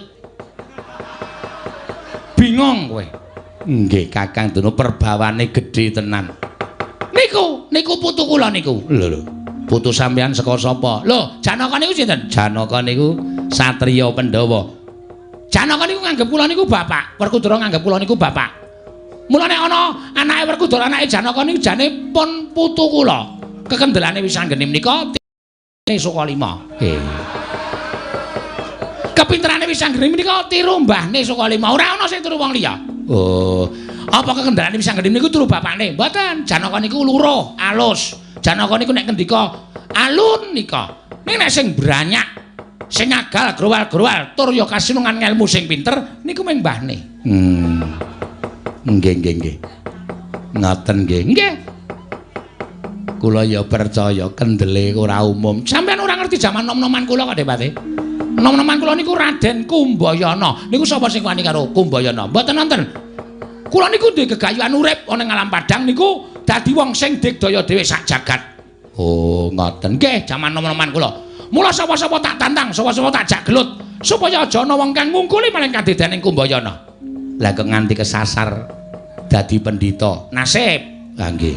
Bingung kowe. Nggih, Kakang Dono perbawane gedhe tenan. Niku, niku putu kula niku. Lho lho. Putu sampeyan saka sapa? Lho, Janaka niku sinten? Janaka niku satriya Pandhawa. Janaka niku nganggep kula niku bapak, Werkudara nganggep kula niku bapak. Mula nek ana anake Werkudara anake Janaka niku jane pun putu kula. Kekendelane Wisanggeni menika Sukalima. Nggih. Kepinterane Wisanggeni menika tiru mbahne Sukalima. Ora ana sing tiru wong liya. Oh, apa kekendelane Wisanggeni niku tiru bapakne? Mboten. Janaka niku luruh, alus. Janaka niku nek ngendika alun nika. Ning nek sing branyak, sing agal growal-growal tur ya kasinungan ngelmu sing pinter niku mung mbahne. Nggih, nggih, nggih. Ngoten nggih. Nggih. Kula ya percaya kendele ora umum. Sampeyan ora ngerti jaman nom-noman kula kok, Depati. Nom-noman kula niku Raden Kumbayana. Niku sapa sing wani karo Kumbayana? Mboten wonten. Kula niku duwe gegayuhan urip ana ing alam padang niku dadi wong sing digdaya dhewe sak jagat. Oh, ngoten. Nggih, jaman nom-noman kula. Mula sapa-sapa tak tantang, sapa-sapa tak jak gelut supaya aja ana wong kang ngungkuli maring kadedaning Kumbayana. Lah kok nganti kesasar dadi pendhita. Nasib. Lah nggih.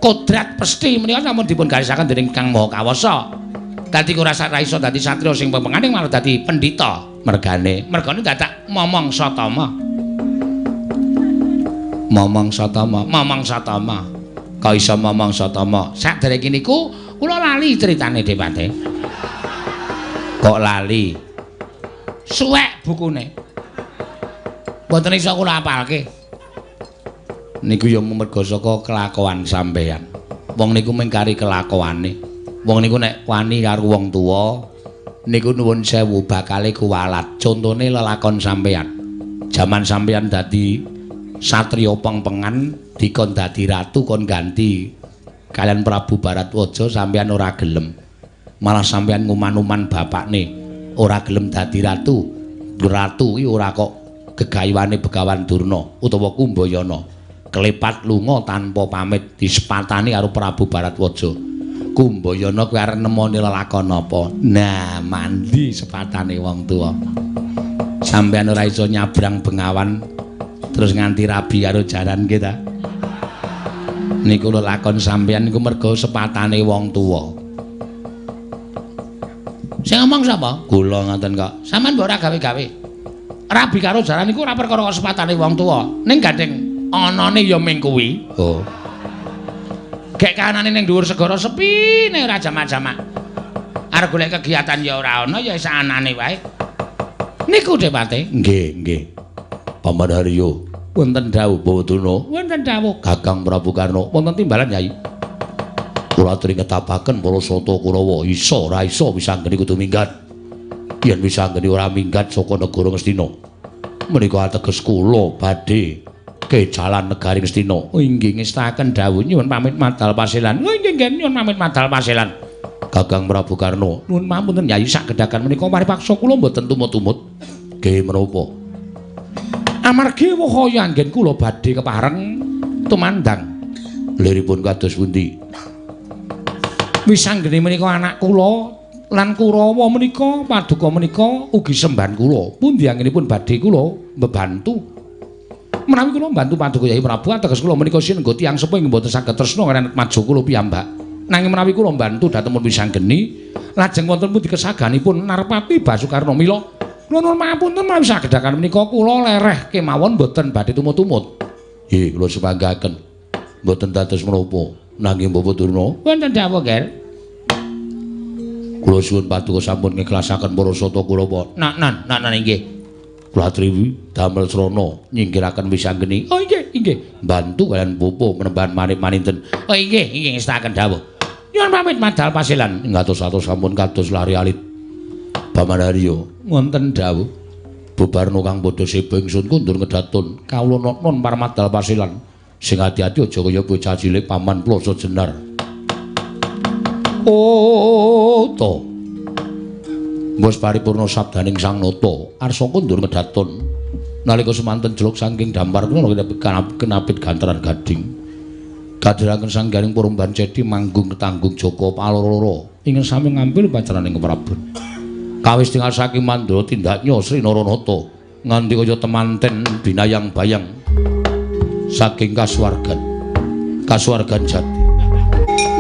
Kodrat pesti menika sampun dipun garisaken dening Kang Maha Kawasa. Dadi ora iso dadi satriya sing pepengane malah dadi pendhita. Mergane, mergane dadak momong satama. Momong satama, momong satama. Kok iso momong Satama? Saderenge niku kula lali critane Depate. Kok lali? Suwek bukune. Mboten iso kula apalke. Niku ya merga saka kelakuan sampeyan. Wong niku mung kari kelakuane. Wong niku nek wani karo wong tuwa niku nuwun sewu bakale kuwalat. Contone lelakon sampeyan. Jaman sampeyan dadi satriya pengpengan dikon dadi ratu kon ganti kalian Prabu Baratwaja sampeyan ora gelem. Malah sampeyan nguman-uman bapakne ora gelem dadi ratu. Ratu iki ora kok gegayuhane Begawan Durna utawa Kumbayana. Klepat lunga tanpa pamit disepatani karo Prabu Baratwaja. Kumbayana kuwi arep nemoni lelakon apa? Nah, mandi sepatane wong tuwa. Sampeyan ora iso nyabrang bengawan terus nganti rabi karo jaran nggih ta? Niku lelakon sampeyan niku merga sepatane wong tuwa. Sing ngomong sapa? Kula ngoten kok. Sampeyan mbok ora gawe-gawe. Rabi karo jaran niku ora perkara sepatane wong tuwa. Ning gandeng anane ya ming kuwi. Oh. Gek kanane ning dhuwur segara sepi nek ora jamak-jamak. Arep golek kegiatan ya ora ana ya sak anane wae. Niku Depate. Nggih, nggih. Paman Haryo, wonten dawuh Bawaduna. Wonten dawuh Kakang Prabu Karna, wonten timbalan Yai. Kula aturi ngetapaken para sata Kurawa, iso ora iso wisanggeni kudu minggat. Yen wisanggeni ora minggat saka negara Ngastina, menika ateges kula badhe kejalan negari Ngastina. Oh inggih ngestaken dawuh nyuwun pamit madal pasilan. Oh inggih nggih nyuwun pamit madal pasilan. Kakang Prabu Karna, nuwun pamunten Yai sak gedhagan menika paripaksa kula mboten tumut-tumut. Nggih menapa? Amargi wahaya anggen kula badhe kepareng tumandang. Liripun kados pundi? Wisanggeni menika anak kula lan Kurawa menika paduka menika ugi sembahan kula. Pundi anggenipun badhe kula mbebantu. Menawi kula mbantu paduka Yai Prabu ateges kula menika sinengga tiyang sepuh ing mboten saged tresna kaliyan maju kula piyambak. Nanging menawi kula mbantu dhateng Wisanggeni lajeng wonten pundi kesaganipun Narpati Basukarna. Mila kula nuwun pangapunten menawi sagedhaken menika kula lereh kemawon mboten badhe tumut-tumut. Nggih kula sumanggaken. Mboten dados menapa. Nanging Bapak Durna wonten dawuh Ger. Kula suwun paduka sampun ngikhlasaken para sata Kurawa. Nak nan, nak nan inggih. Kula atriwi damel srana nyingkiraken Wisanggeni. Oh inggih, inggih. Bantu kalian bapa menembahan manik maninten. Oh inggih, inggih ngestaken dawuh. Nyuwun pamit madal pasilan. Ngatos-atos sampun kados lari alit. Paman Haryo wonten dawuh. Bubarno kang padha seba ingsun kundur ngedatun. Kawula nun parmadal pasilan. Sing ati-ati aja kaya bocah cilik paman Ploso Jenar. Oh to. Wis paripurna sabdaning Sang Nata, arsa kundur ngedatun. Nalika semanten jeluk saking dampar kula kenapit gantaran gading. Kadhiraken Sang Garing Purumban Cedi manggung ketanggung Jaka Paloro ingkang sami ngambil pacaraning Prabon. Kawis tinggal saking mandra tindaknya Sri Naranata nganti kaya temanten binayang bayang saking kasuwargan. Kasuwargan jati.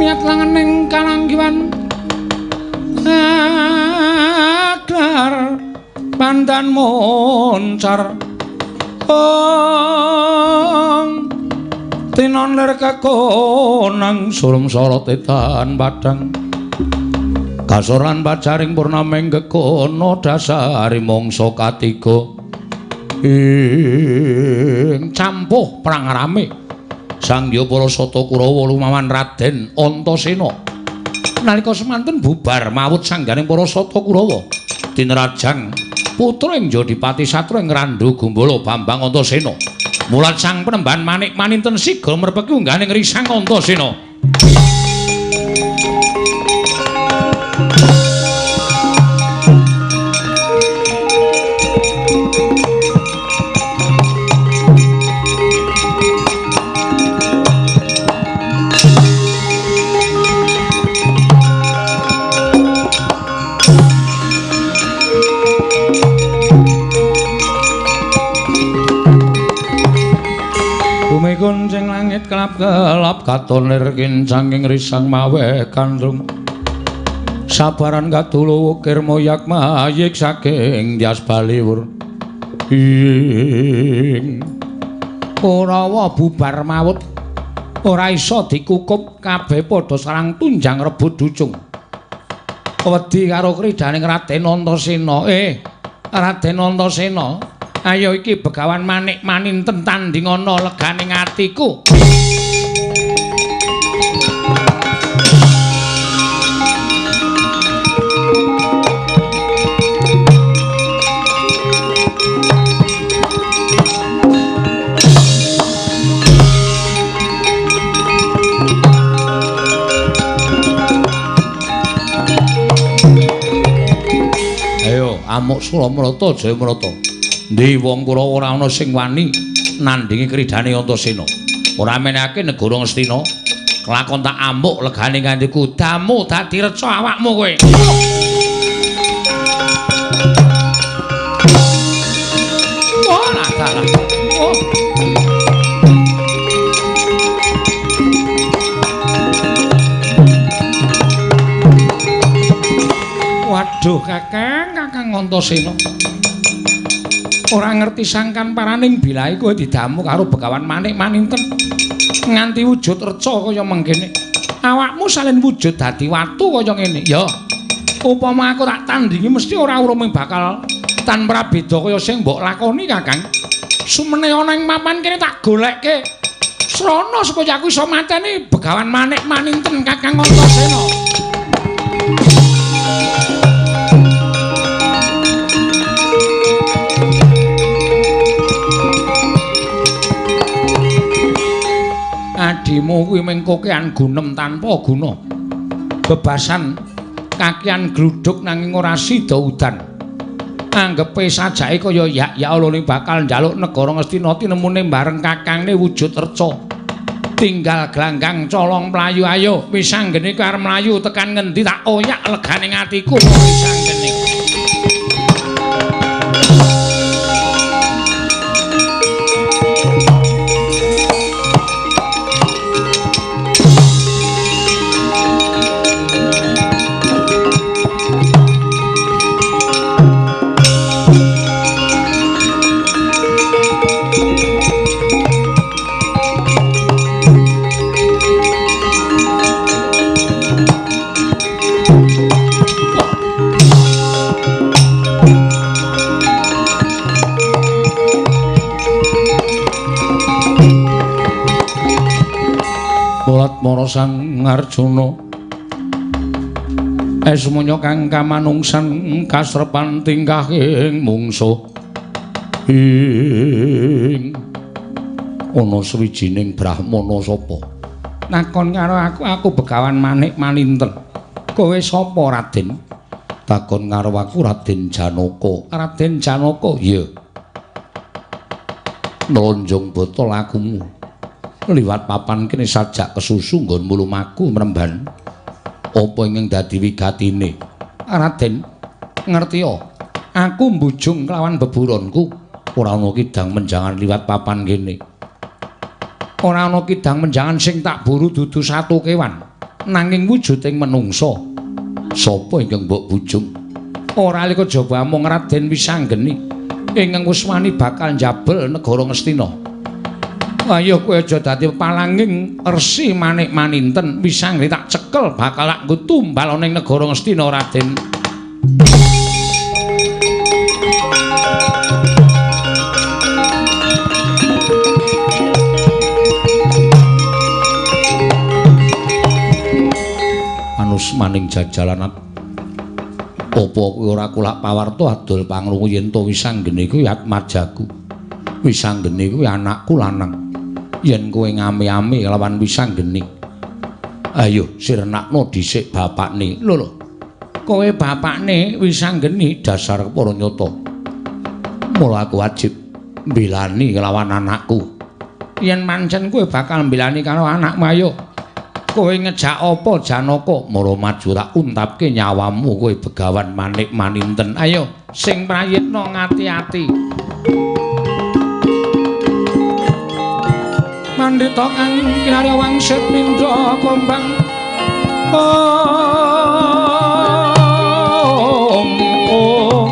Miat langening kalanggiwan aglar pandan moncar ong tinon lir kekonang surem sorot edan padang kasoran pacaring purnameng gekono dasari mangsa katiga ing campuh perang rame Sangya para sata Kurawa lumawan Raden Antasena nalika semanten bubar mawut sangganing para sata Kurawa tinrajang putra ing Jodipati Satra ing Randhu Gumbala Bambang Antasena mulat sang penemban manik maninten siga merpeki ungganing risang Antasena. Kuncing langit kelap-kelap katon lir kincanging risang mawe kandrung sabaran kadulu ukir moyak mayik saking Dyas Baliwur ing Kurawa bubar mawut Ora iso dikukup kabeh padha sarang tunjang rebut ducung. Wedi karo kridhaning Raden Antasena. Raden Antasena, ayo iki Begawan Manik Maninten tandingana leganing atiku. Amuk Suramrata Jayamrata. Ndi wong Kurawa ora ana sing wani nandhingi kridhane Antasena. Ora menehake negara Ngastina. Kelakon tak amuk legane nganti kudamu dadi reca awakmu kowe. Wah, dalah. Oh. Waduh, Kakang, Kakang Antasena. Ora ngerti sangkan paraning bilahe kowe didamu karo Begawan Manik Maninten nganti wujud reca kaya mengkene. Awakmu salin wujud dadi watu kaya ngene. Ya. Upama aku tak tandingi mesti ora urung bakal tan prabeda kaya sing mbok lakoni, Kakang. Sumene ana ing papan kene tak golekke srana supaya aku iso mateni Begawan Manik Maninten, Kakang Antasena. Adimu kuwi mung kokean gunem tanpa guna. Bebasan kakian gluduk nanging ora sida udan. Anggepe sajake kaya yak ya Allah bakal njaluk negara Ngastina tinemune bareng kakangne wujud reca. Tinggal glanggang colong mlayu ayo wisanggene kowe arep mlayu tekan ngendi tak oyak legane atiku wisanggene. Mara Sang Arjuna esmunya kang kamanungsan kasrepan tingkahing mungsuh ing ana sawijining brahmana sapa takon karo aku, aku Begawan Manik Maninten. Kowe sapa Raden? Takon karo aku Raden Janaka. Raden Janaka? Iya. Nlonjong bata lakumu liwat papan kene sajak kesusu nggonmu lumaku mremban. Apa ingkang dadi wigatine? Raden, ngertiya, aku mbujung kelawan beburonku. Ora ana kidang menjangan liwat papan kene. Ora ana kidang menjangan sing tak buru dudu satu kewan, nanging wujuding menungsa. Sapa ingkang mbok bujung? Ora lika jaba amung Raden Wisanggeni ingkang wis wani bakal njabel negara Ngastina. Ayo kowe aja dadi palanging Resi Manik Maninten, Wisanggeni tak cekel bakal tak nggo tumbal ana ing negara Ngastina Raden. Anusmaning jajalan apa kowe ora kulak pawarta adol pangrungu yen to Wisanggeni kuwi atmajaku. Wisanggeni kuwi anakku lanang. Yen kowe ngame-ame lawan Wisanggeni, ayo sirnakno dhisik bapakne. Lho lho, kowe bapakne Wisanggeni dasar para nyata. Mula aku wajib mbelani lawan anakku. Yen pancen kowe bakal mbelani karo anakmu, ayo kowe ngejak apa Janaka? Mara maju tak untapke nyawamu kowe Begawan Manik Maninten. Ayo sing prayitna ngati-ati. Pandhita kang kinarya wangsit mindha kombang. Om om.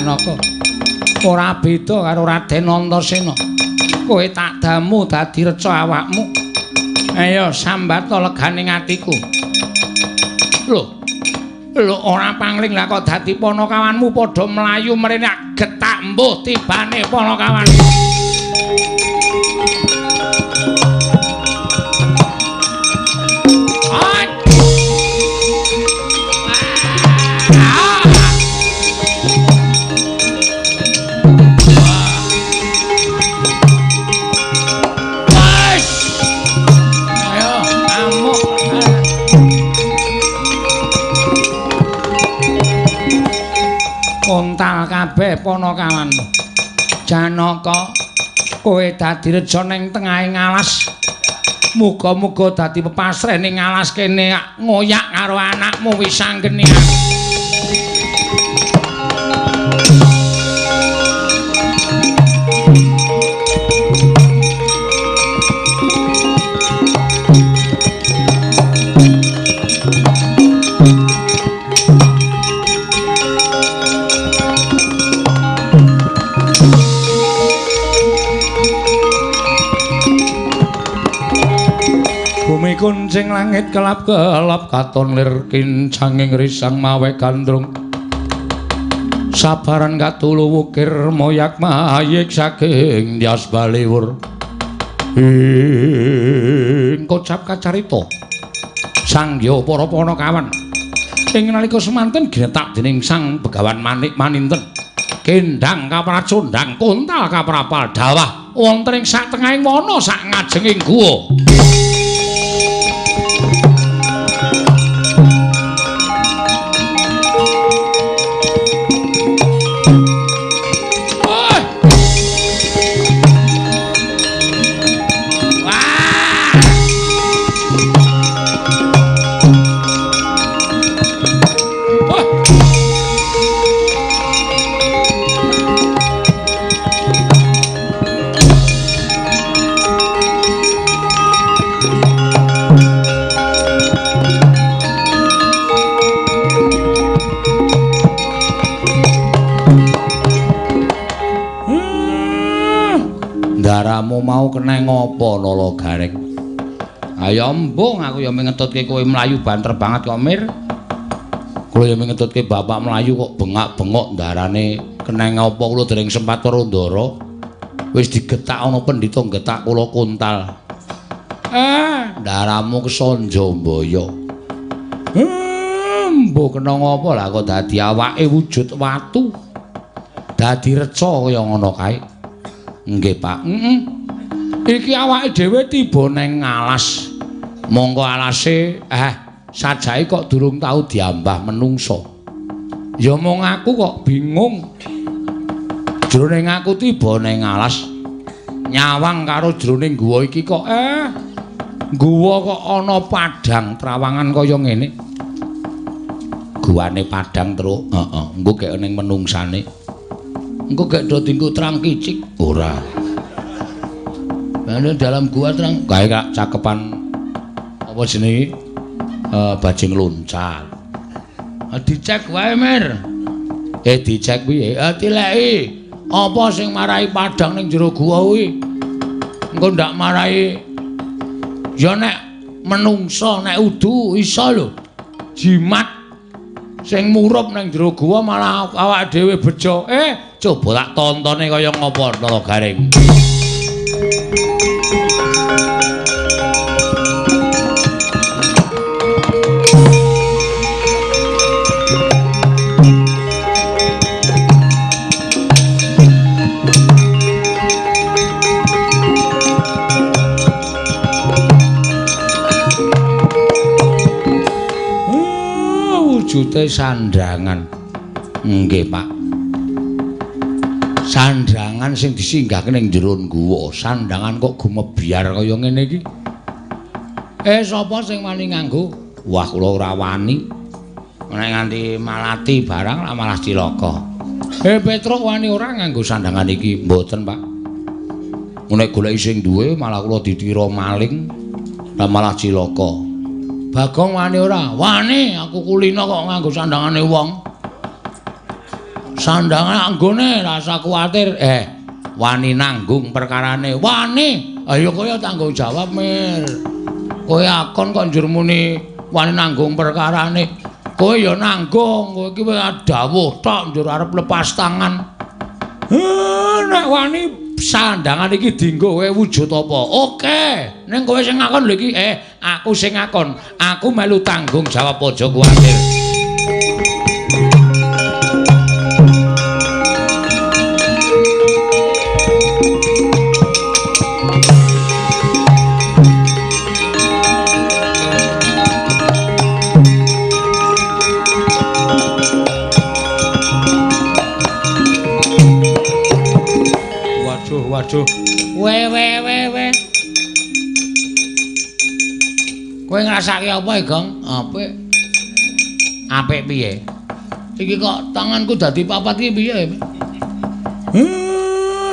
Janaka. Ora beda karo Raden Antasena. Kowe tak damu dadi reca awakmu. Ayo sambat legane atiku. Lho. Lho ora pangling lah kok dadi panakawanmu padha mlayu mrene getak mbuh tibane panakawan. Kontal kabeh panakawanmu. Janaka, kowe dadi reja ning tengahing alas. Muga-muga dadi pepasreh ning alas kene ngoyak karo anakmu Wisanggeni. Kuncing langit kelap-kelap katon lir kincanging risang mawe gandrung. Sabaran katulu wukir moyak mayik saking Dyas Baliwur. Ing kocap kacarita sangya para panakawan ing nalika semanten ginetak dening Sang Begawan Manik Maninten. Kendang kapracondang kontal kaprapal dawah wonten ing satengahing wana sak ngajenging guwa. Daramu mau kena ngopo Nala Gareng? Ayo embung aku ya mengetutke kowe mlayu banter banget kok Mir. Kula ya mengetutke bapak mlayu kok bengak-bengok darane kena ngopo kula dereng sempat karo ndara. Wis digetak ana pendhita getak kula kontal. Daramu kesanja mbaya. Mbuh kena ngopo lah kok dadi awake wujud watu. Dadi reca kaya ngono kae. Nggih, Pak. Heeh. Iki awake dhewe tiba neng alas. Mongko alase sajake kok durung tau diambah menungsa. Ya mung aku kok bingung. Jroning aku tiba neng alas nyawang karo jroning guwa iki kok guwa kok ana padhang trawangan kaya ngene. Guwane padhang truk. Heeh, engko gek ning menungsane. Engko gek do dinggo terang kicik ora. Lah dalam gua terang kae kak cakepan apa jenenge bajing loncat. Dicek wae Mir. Dicek piye? Tileki. Apa sing marai padhang ning jero gua kuwi? Engko ndak marai ya nek menungsa nek udu iso lho. Jimat sing murup ning jero gua malah awak dhewe bejo. Coba tak tontone kaya ngopo Nala Gareng. Wujute sandangan. Nggih, Pak. Sandangan sing disinggahke ning jero guwa, sandangan kok gumebyar kaya ngene iki. Sapa sing wani nganggo? Wah, kula ora wani. Nek nganti malati barang lah malah cilaka. Petruk wani ora nganggo sandangan iki? Mboten, Pak. Nek goleki sing duwe malah kula ditira maling, lah malah cilaka. Bagong wani ora? Wani, aku kulino kok nganggo sandangane wong. Sandangan anggone rasa kuwatir. Wani nanggung perkarane. Wani. Ayo kowe tanggung jawab, Mir. Kowe akon kok njur muni wani nanggung perkarane. Kowe ya nanggung, kowe iki wis dawuh tok njur arep lepas tangan. Nek wani sandangan iki dienggo kowe wujud apa? Oke, ning kowe sing ngakon lho iki. Aku sing ngakon. Aku melu tanggung jawab, aja kuwatir. Waduh. We we we we. Kowe ngrasake apa, Gong? Apik. Apik piye? Iki kok tanganku dadi papat iki piye?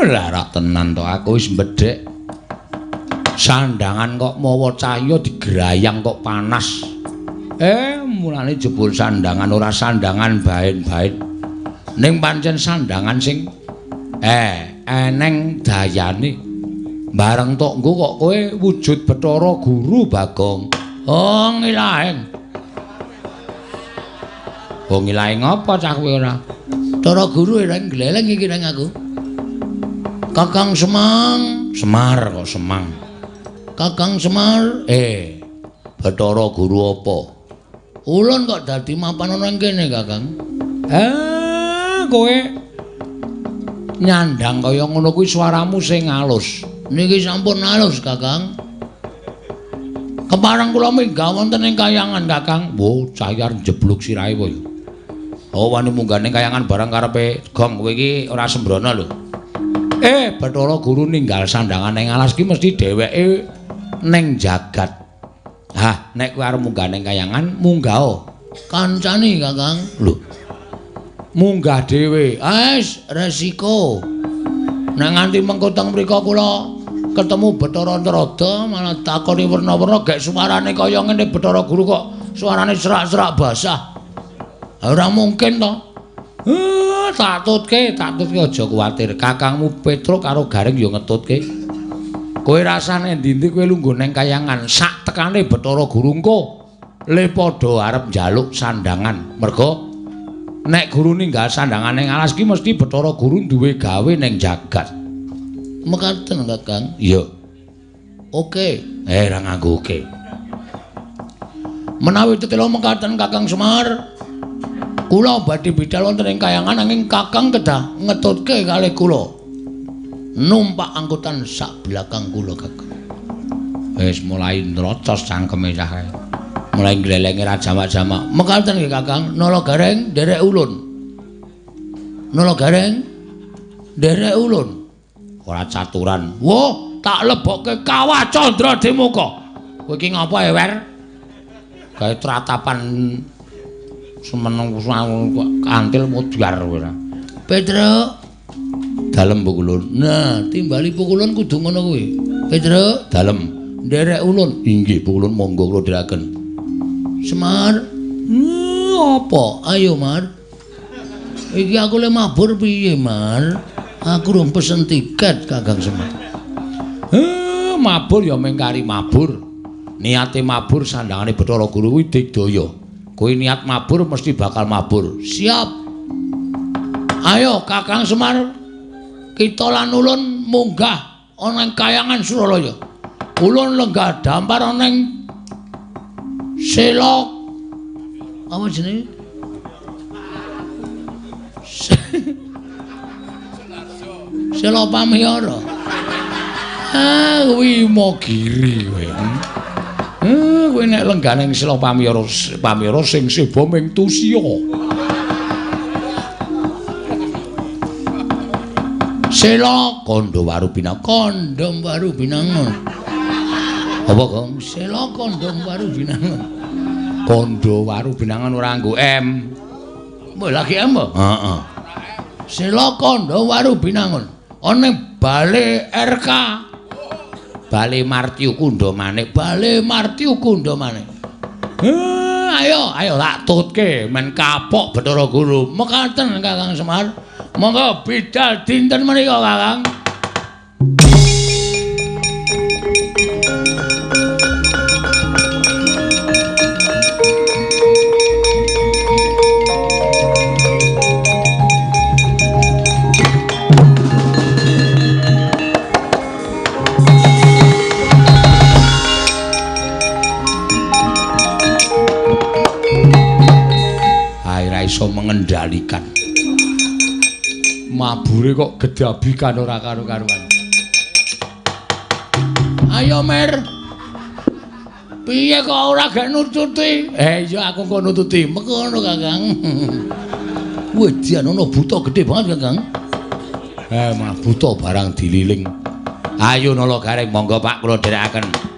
Lah rak tenan to aku wis mbedhek. Sandangan kok mawa cahya digrayang kok panas. Mulane jebul sandangan ora sandangan baen-baen. Ning pancen sandangan sing eneng dayane. Bareng tok nggo kok kowe wujud Bathara Guru, Bagong. Oh, ngilaeng. Oh, ngilaeng apa cah kowe ora? Bathara Guru ireng gleleng iki nang aku. Kakang Semang, Semar kok Semang. Kakang Semar, Bathara Guru apa? Ulun kok dadi mapan ana ing kene, Kakang. Kowe nyandang kaya ngono kuwi suaramu sing alus. Niki sampun alus, Kakang. Kepareng kula minggah wonten ing kayangan, Kakang. Wo, cahya njeblug sirahe kowe. Oh, wani munggah ning kayangan barang karepe Gong, kowe iki ora sembrono lho. Bathara Guru ninggal sandangan ning alas ki mesti dheweke ning jagat. Hah, nek kowe arep munggah ning kayangan, munggah. Kancane, Kakang. Lho. Munggah dhewe. Wis resiko. Nek nganti mengko teng mriku kula ketemu Bathara Narada malah takoni werna-werna gek suarane kaya ngene Bathara Guru kok suarane serak-serak basah. Ora mungkin to. Tak tutke aja kuwatir. Kakangmu Petruk karo Gareng ya ngetutke. Kowe rasane endi-endi kowe lungguh ning kayangan sak tekane Bathara Guru engko le padha arep njaluk sandangan. Mergo nek guru ninggal sandangan ning alas ki mesti Bathara Guru duwe gawe ning jagat. Mekaten, Kakang? Iya. Oke. Ora nganggo oke. Menawi tetela mekaten Kakang Semar, kula badhe bidal wonten ing kayangan nanging Kakang kedah ngetutke kalih kula. Numpak angkutan sak belakang kula, Kakang. Wis mulai nrocos cangkeme cah kae. Mulai nglelenge ra jamak-jamak. Mekaten nggih, Kakang. Nala Gareng nderek ulun. Nala Gareng nderek ulun. Ora caturan. Wah, tak lebokke kawah Candra Dimuka. Kowe iki ngapa, Wer? Gawe tratapan semeneng kantil mudhar kowe ora. Petruk, dalem pukulun. Nah, timbali pukulun kudu ngono kuwi. Petruk, dalem nderek ulun. Inggih, pukulun monggo kula dherekaken. Semar, apa? Ayo, Mar. Iki aku le mabur piye, Mar? Aku rung pesen tiket, Kakang Semar. Mabur ya mengkari mabur. Niate mabur sandangane Bathara Guru kuwi digdaya. Kowe niat mabur mesti bakal mabur. Siap. Ayo, Kakang Semar. Kita lan ulun munggah ana ing kayangan Suralaya. Ulun lenggah dampar ana ing Selok apa jenenge? Selo Pamiyara. Ah, kuwi Imogiri kowe. Kowe nek lenggah ning Selo Pamiyara, Pamiyara sing seba ming tusya. Selo Kandha Binangun, Kandha Waru Binangun. Apa, Gong? Sela Kandha Waru Binangun. Kandha Waru Binangun ora nganggo M. Mbok lagi M apa? Heeh. Sela Kandha Waru Binangun. Ana ning Bale RK. Bale Martyu Kundha Manik, Bale Martyu Kundha Manik. Ayo, ayo tak tutke men kapok Bathara Guru. Mekaten Kakang Semar. Monggo bidal dinten menika, Kakang. Iso mengendalikan. Mabure kok gedabikan ora karu-karuan. Ayo Mer. Piye kok ora gak nututi? Iya aku kok nututi. Mekono Kakang. Wedian ana buta gedhe banget Kakang. Mah buta barang dililing. Ayo Nala Gareng monggo Pak kula dherekaken.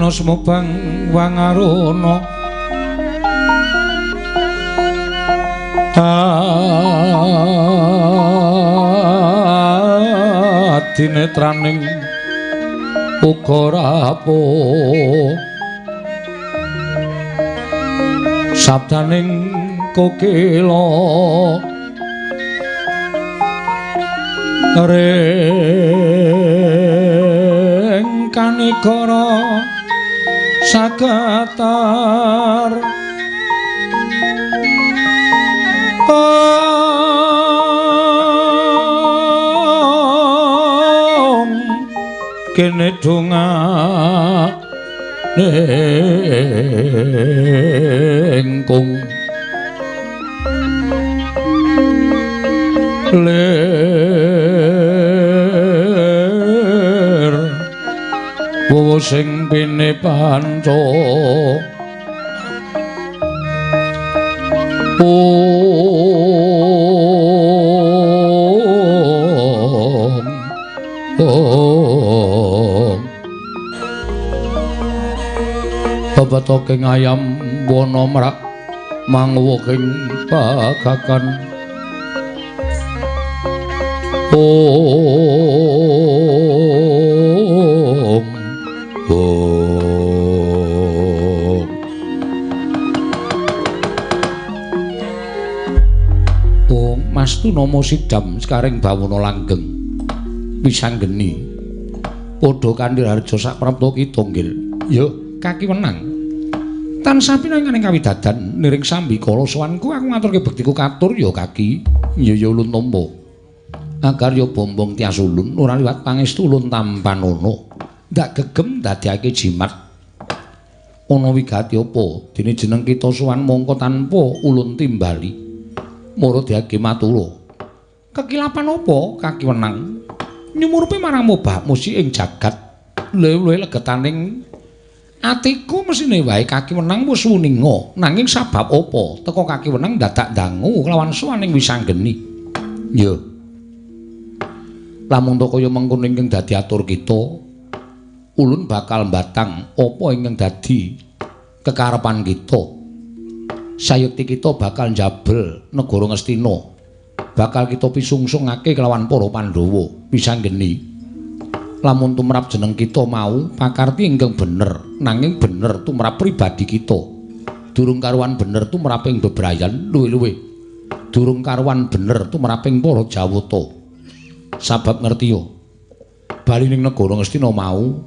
Jana sumobang wangaruna adinetraning uga rapuh sabdaning kokila ring kanigara sagatar om kene dongane kung lir wowo sing pine panca om om bebetoking ayam wana mrak mangwoking pagakan om om om mastu nama sidam sekaring bawana langgeng wisanggeni padha kanthi harja sak prapta kita nggih ya kaki wenang tansah pinanganing kawidadan niring sambikala sowanku aku ngaturke bektiku katur ya kaki ya ya ulun tampa agar ya bombong tias ulun ora liwat pangestu ulun tampanana ndak gegem dadekake jimat ana wigati apa dene jeneng kita sowan mongko tanpa ulun timbali mara diage matura kekilapan apa kaki wenang nyumurupe marang mobah musi ing jagat luwih legetaning atiku mesine wae kaki wenang wis wuninga nanging sabab apa teka kaki wenang dadak dangu kelawan sowaning wisanggeni ya lamun to kaya mengkono ingkang dadi atur kita ulun bakal mbatang apa ingkang dadi kekarepan kita sayekti kita bakal njabel negara Ngastina bakal kita pisungsungake kelawan para Pandhawa wisanggeni lamun tumrap jeneng kita mau pakarti ingkang bener nanging bener tumrap pribadi kita durung karuan bener tumraping bebrayan luwih-luwih durung karuan bener tumraping para Jawata sabab ngertiya bali ning negara Ngastina mau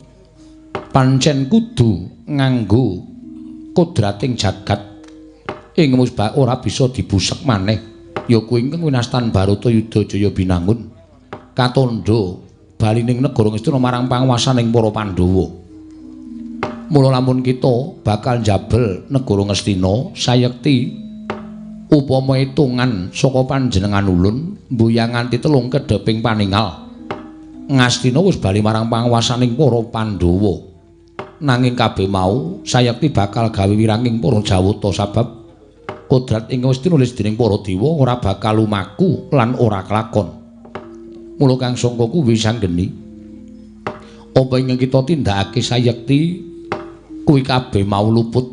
pancen kudu nganggo kodrating jagat ing musbah ora bisa dibusek maneh ya kuwi ingkang winastan Baratayuda Jaya Binangun katandha bali ning negara Ngastina marang panguwasaning para Pandhawa. Mula lamun kita bakal njabel negara Ngastina sayekti upama hitungan saka panjenengan ulun mbuyang nganti telung kedheping paningal Ngastina wis bali marang panguwasaning para Pandhawa. Nanging kabeh mau sayekti bakal gawe wiranging para Jawata sabab kodrat ing wis tinulis dening para dewa ora bakal lumaku lan ora kelakon. Mula kang sangka kuwi wisanggeni apa ingkang kita tindakake sayekti kuwi kabeh mau luput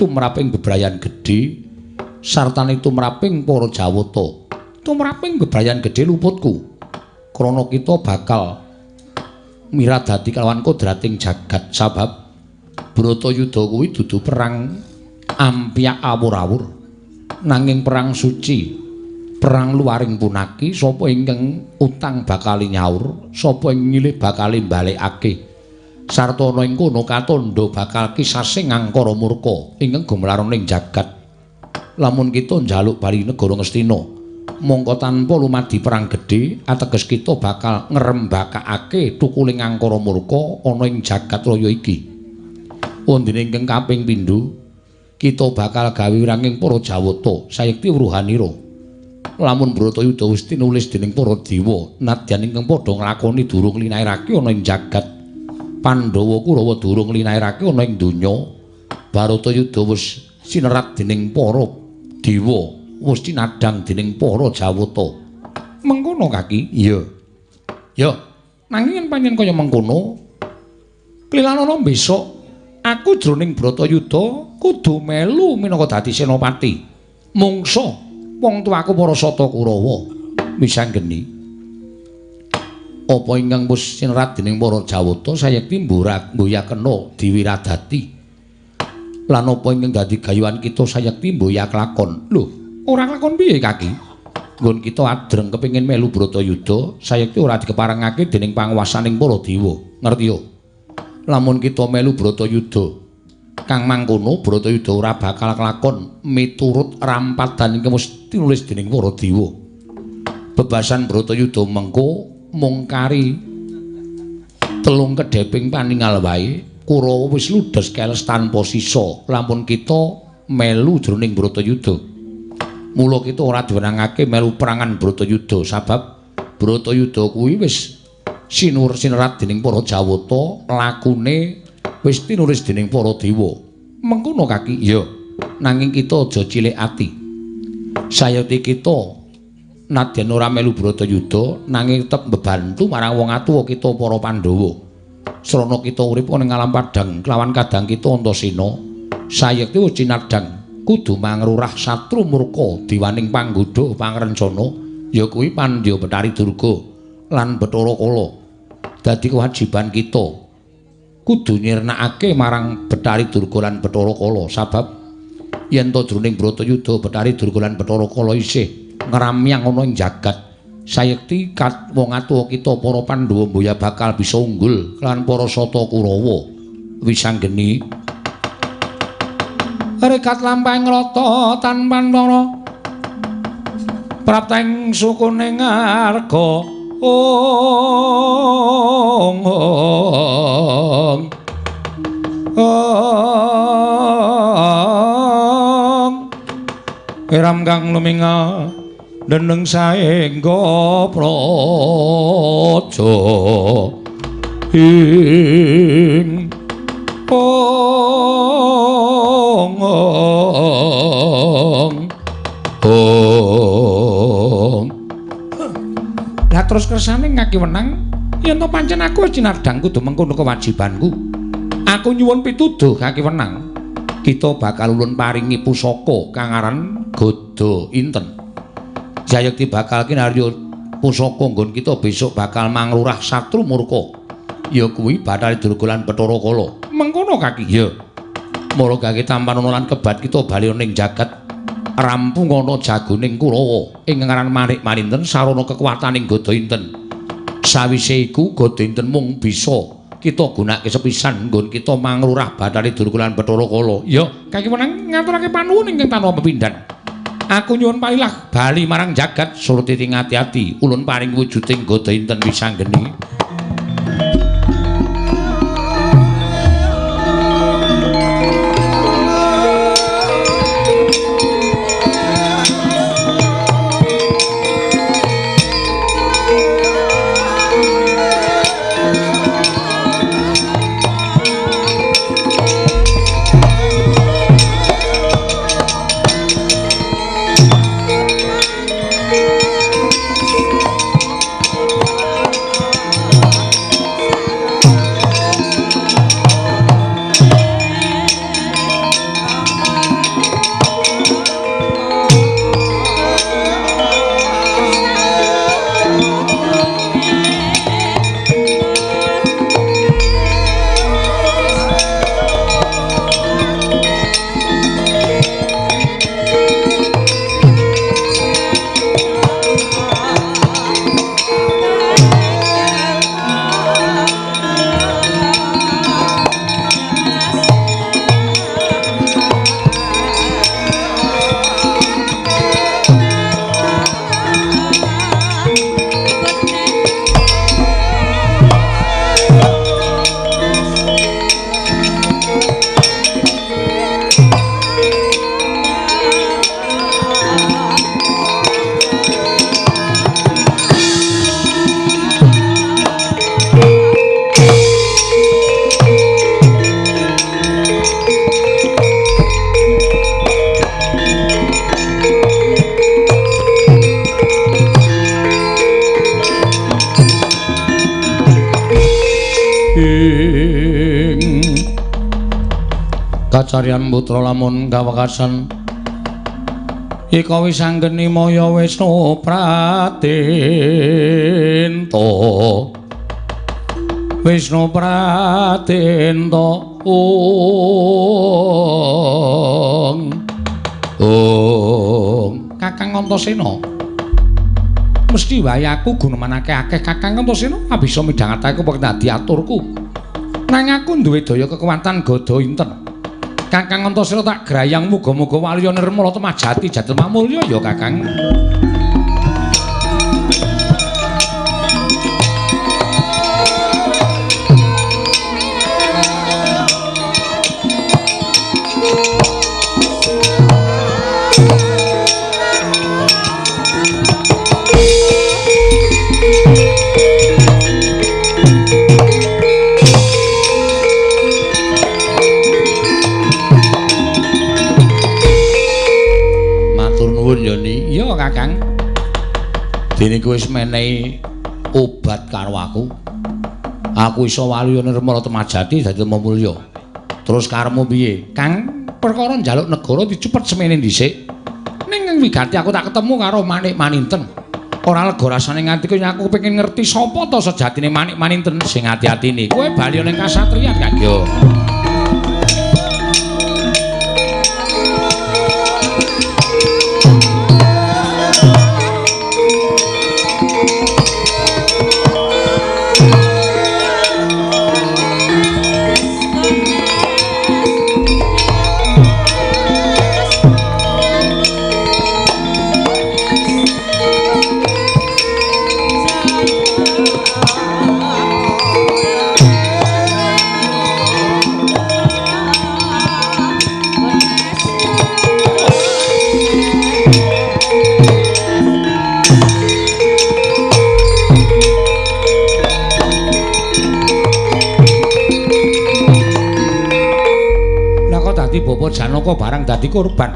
tumraping bebrayan gedhe sartane tumraping para Jawata tumraping bebrayan gedhe luputku krana kita bakal miradati kelawan kodrating jagat sabab Bratayuda kuwi dudu perang ampyak awur-awur nanging perang suci perang luaring punaki sapa ingkang utang bakal nyaur sapa ing nyilih bakal balekake sarta ana ing kono katandha bakal kisasing angkara murka ingkang gumelar ning jagat lamun kita njaluk bali negara Ngastina mongko tanpa lumadi perang gedhe ateges kita bakal ngrembakake tukuling angkara murka ana ing jagat raya iki wondene ingkang kaping pindho kita bakal gawe wiranging para Jawata sayekti wuruhanira lamun Bratayuda wis tinulis dening para dewa nadyan ingkang padha nglakoni durung linairake ana ing jagat Pandhawa Kurawa durung linairake ana ing donya Baratayuda wis sinerat dening para dewa wis tinadhang dening para Jawata mengkono kaki iya ya nanging yen pancen kaya mengkono klilanana besok Aku jroning Bratayuda kudu melu minangka dadi senopati. Mungsa wong tuaku para Sata Kurawa. Wisanggeni. Apa ingkang wis sinerat dening para Jawata sayekti mboyakena diwiradati. Lan apa ingkang dadi gayuhan kita sayekti mboyak lakon. Lho, ora lakon piye kaki? Nggon kita adreng kepengin melu Bratayuda, sayekti ora dikeparengake dening panguwasaning para dewa. Ngerti yo? Lamun kita melu Bratayuda, kang mangkono Bratayuda ora bakal kelakon miturut rampadan ingkang wis tinulis dening para dewa. Bebasan Bratayuda mengko mung kari telung kedheping paningal wae, Kurawa wis ludes keles tanpa sisa lamun kita melu jroning Bratayuda. Mula kita ora diwenangake melu perangan Bratayuda sabab Bratayuda kuwi wis sinur sinerat dening para Jawata, lakune wis tinulis dening para dewa. Mengkono kaki? Iya. Nanging kita aja cilik ati. Sayekti kita nadyan ora melu Bratayuda nanging tetep mbebantu marang wong atuwa kita para Pandhawa. Srana kita urip ana ing alam padhang kelawan kadang kita Antasena, sayekti wis cinadhang kudu mangrurah satru murka diwaning panggodha pangrencana ya kuwi Pandya Bathari Durga lan Bathara Kala. Dadi kewajiban kita kudu nyirnakake marang Bathari Durga lan Bathara Kala sabab yen to jroning Bratayuda Bathari Durga lan Bathara Kala isih ngramyang ana ing jagat, sayekti kat wong atuwa kita para Pandhawa mboya bakal bisa unggul lan para Sata Kurawa. Wisanggeni rekat lampahing rata tanpa antara prapteng sukune ngarga ong ong ong eram kang luminga deneng saengga praja ing ong ong ong. Lah terus kersane ngaki wenang yen to pancen aku wis cinadhang kudu mengkono kewajibanku. Aku nyuwun pituduh kaki wenang. Kita bakal ulun paringi pusaka kang aran Gada Inten. Jayekti bakal kinarya pusaka nggon kita besok bakal mangrurah satru murka. Ya kuwi Bathari Durga lan Bathara Kala. Mengkono kaki? Iya. Mula gake tampan lan kebat kita bali ning jagat rampung ana jagoning Kurawa ing ngaran Manik Maninten sarana kekuataning Gada Inten. Sawise iku Gada Inten mung bisa kita gunakake sepisan nggon kita mangrurah Bathari Durga lan Bathara Kala. Ya, kaki wenang ngaturake panuwun ingkang tanpa pepindhan. Aku nyuwun palilah bali marang jagat Surtiti ngati-ati ulun paring wujuding Gada Inten wisanggeni. Kacaryan putra lamun kawekasan ika wis anggeni maya Wisnu Pratento Wisnu Pratento ong ong. Kakang Antasena mesti wae aku gunemanake akeh. Kakang Antasena bisa midhangetake apa dadi aturku. Nang aku duwe daya kekuatan gada inten. Kakang Antasena tak grayang muga-muga waluya nirmala temajati jatel mamulya ya Kakang. Iya Kakang. Dene kowe wis menehi obat karo aku. Aku iso waluya nirmala temajati dadi mulya. Terus karepmu piye? Kang, perkara njaluk negara dicepet semene dhisik. Ning wigati aku tak ketemu karo Manik Maninten. Ora lega rasane nganti kaya aku pengen ngerti sapa to sejatine Manik Maninten sing ati-atine. Kowe bali ning kasatriyan Kang yo. Bapak Janaka barang dadi korban.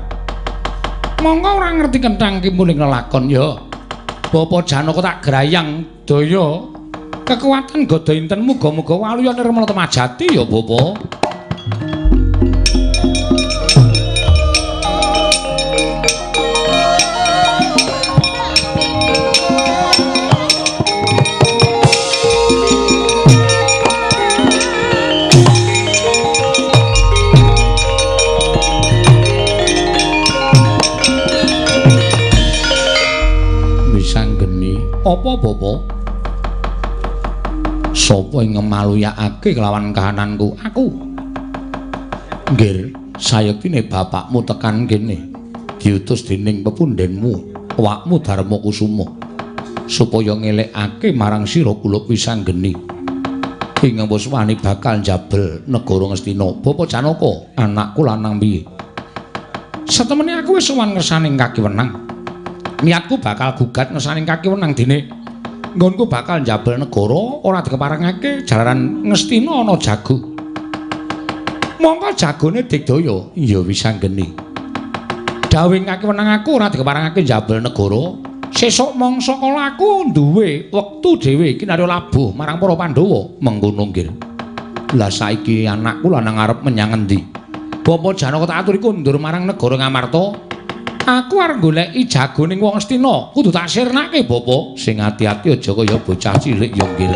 Monggo ora ngerti kenthang ki muling lelakon ya. Bapak Janaka tak grayang daya kekuatan gada inten muga-muga waluya nirmala temajati ya Bapak. Apa Bapak? Sapa ing ngemaluyakake kelawan kahananku? Aku. Nggir, sayektine bapakmu tekan kene diutus dening pepundhenmu, awakmu Darma Kusuma, supaya ngelekake marang sira kulup wisanggeni. Ing wis wani bakal njabel negara Ngastina. Bapak Janaka, anakku lanang piye? Satemene aku wis sowan ngersaning kakiwenang. Niatku bakal gugat ngersaning kakiwenang dene nggonku bakal njabel negara ora dikeparengake jalaran Ngastina ana jago. Mongko jagone digdaya iya wisanggeni. Dawing kakiwenang aku ora dikeparengake njabel negara. Sesuk mangsa kala aku duwe wektu dhewe kinarya labuh marang para Pandhawa mengkono nggih. Lah saiki anakku lanang arep menyang endi? Bapak Janaka tak aturi kondur marang negara Ngamarta. Aku arep goleki jagoning wong Astina, kudu tak sirnake Bapak. Sing ati-ati aja kaya bocah cilik ya nggih.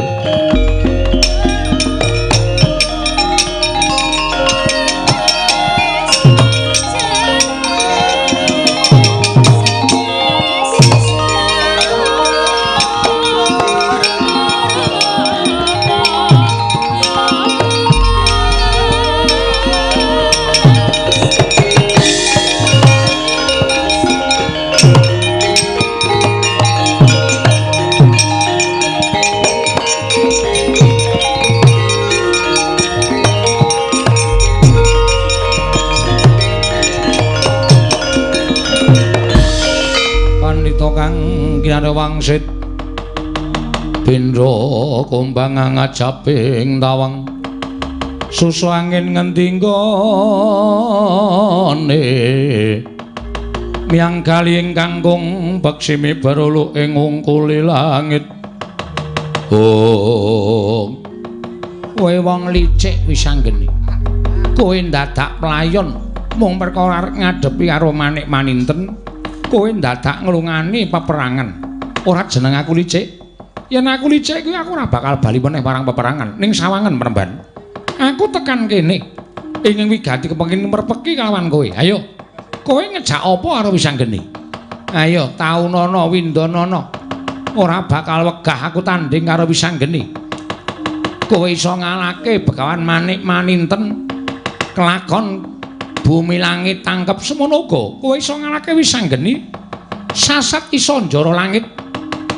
Wangsit bendra kumbang ngajaping tawang susu angin ngendi nggone miyang kali ingkang kung beksimi berulu ing ungkuli langit. Oh, kowe wong licik wisanggeni. Kowe ndadak playon mung perkara arep ngadepi karo Manik Maninten, kowe ndadak nglungani peperangan. Ora jeneng aku licik. Yen aku licik kuwi aku ora bakal bali meneh marang peperangan ning sawangen Premban. Aku tekan kene ingin wigati kepengin merpeki kalawan kowe. Ayo, kowe ngejak apa karo Wisanggeni? Ayo, taunana windanana. Ora bakal wegah aku tanding karo Wisanggeni. Kowe iso ngalahke Begawan Manik Maninten kelakon bumi langit tangkep semono uga. Kowe iso ngalahke Wisanggeni sasat iso njara langit.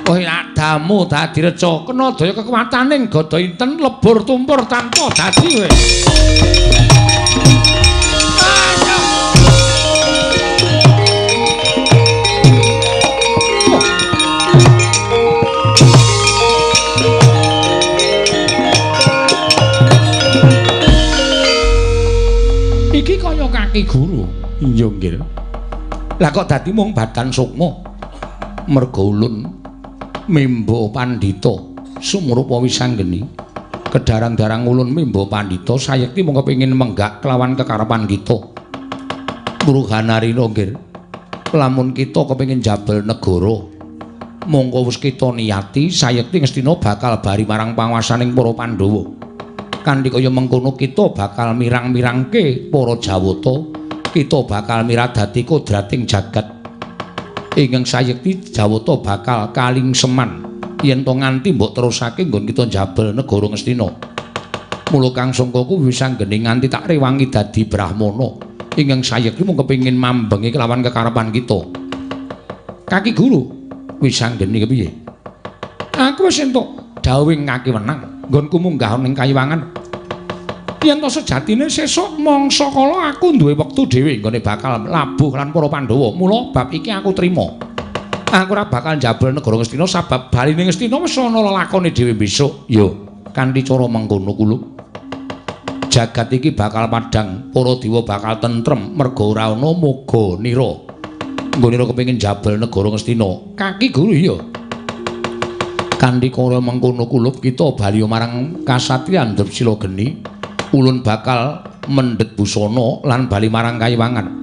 Kowe adamu dadi reca kena daya kekuwataning gada inten lebur tumpur tanpa dadi kowe. Iki kaya kaki guru. Iya nggih. Lah kok dadi mung badan sukma? Merga ulun mimba pandhita sumrupa Wisanggeni. Kedarang-darang ulun mimba pandhita sayekti mung kepengin menggak kelawan kekarepan kita. Muruhanarina nggih. Lamun kita kepengin jabel negara, mongko wis kita niyati sayekti Ngastina bakal bari marang panguwasaning para Pandhawa. Kanthi kaya mengkono kita bakal mirang-mirangke para Jawata, kita bakal miradati kodrating jagat. Ingkang sayekti Jawata bakal kalingseman yen to nganti mbok terusake nggon kita njabel negara Ngastina. Mula kang sangkaku Wisanggeni nganti tak rewangi dadi brahmana ingkang sayekti mung kepengin mambengi kelawan kekarepan kita. Kaki guru, Wisanggeni kepiye? Aku wis entuk dawuhing kaki wenang nggonku munggah ning kayiwangan. Yen to sejatine sesuk mangsa kala aku duwe wektu dhewe nggone bakal labuh lan para Pandhawa. Mula bab iki aku trima. Aku ora bakal njabel negara Ngastina sabab baline Ngastina wis ana lelakone dhewe besok. Yo, kanthi cara mengkono kulo. Jagat iki bakal padhang, para dewa bakal tentrem merga ora ana moga nira. Nggone ora kepengin njabel negara Ngastina. Kaki guru iya. Kanthi kara mengkono kulup kita bali marang kasatriyan Drupsila Geni. Ulun bakal mendhet busana lan bali marang kayiwangan.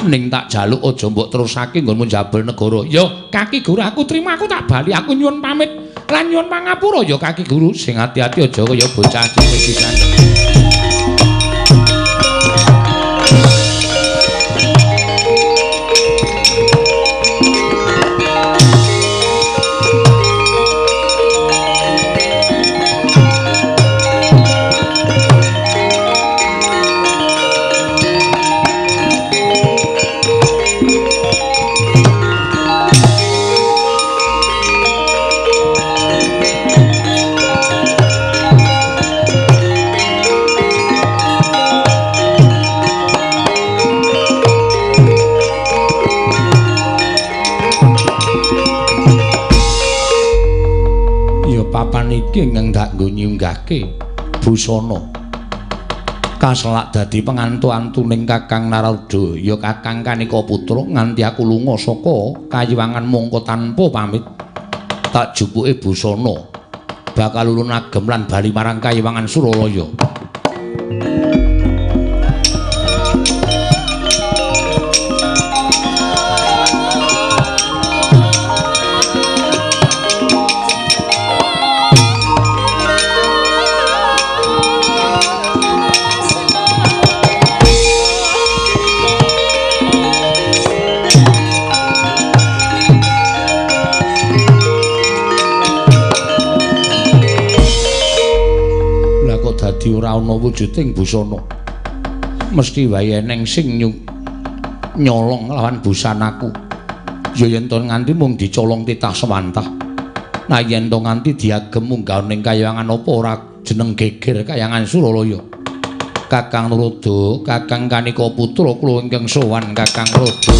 Ning tak jaluk aja mbok terusake nggonmu njabel negara. Ya kaki guru aku trima, aku tak bali, aku nyuwun pamit lan nyuwun pangapura ya kaki guru. Sing ati-ati aja kaya bocah cilik pisan. Papan iki ingkang tak nggo nyunggahke busana kaselak dadi pengantu-antuning Kakang Narada ya Kakang Kanika Putra nganti aku lunga saka kayiwangan mongko tanpa pamit tak jupuke busana bakal ulun agem lan bali marang kayiwangan Suralaya. Dadi ora ana wujuding busana. Mesti wae eneng sing nyolong lawan busanaku. Ya yen to nganti mung dicolong titah sewantah. Nah yen to nganti diagem munggah ning kayangan apa ora jeneng geger kayangan Suralaya. Kakang Narada, Kakang Kanika Putra kula ingkang sowan Kakang Narada.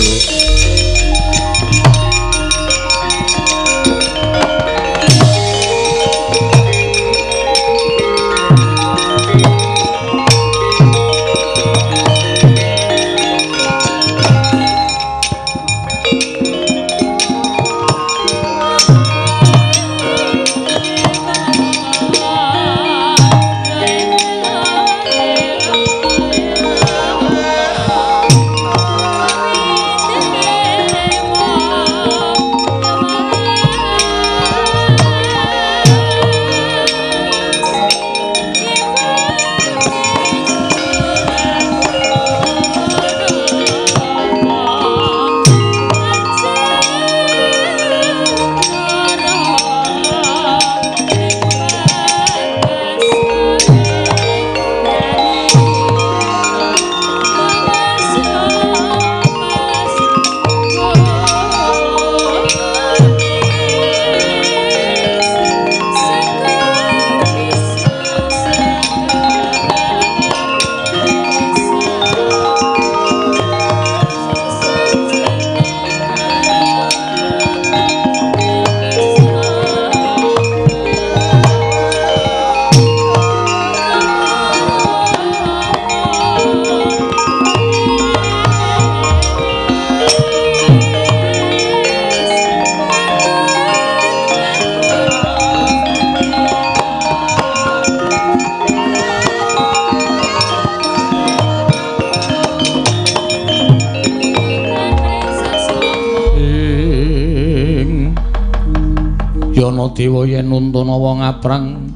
Ana dewa yen nuntuna wong aprang.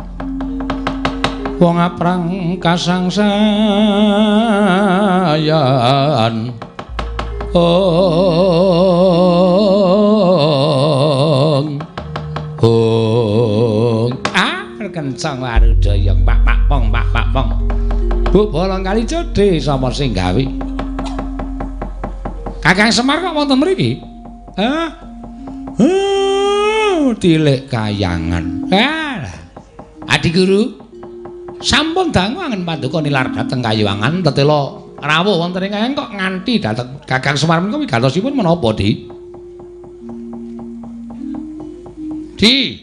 Wong aprang kasangsayan. Ong. Ong. Ah, kencang warudaya pak pak pong pak pak pong. Bu bolong kali jodhe sapa sing gawe? Kakang Semar kok wonten mriki? Hah? Tilik kayangan. Ah. Adi guru, sampun dangu angen paduka nilar dhateng Kayuwangan tetela rawuh wonten ing kayangan kok nganti dhateng Kakang Semar menika wigatosipun menapa, Di? Di.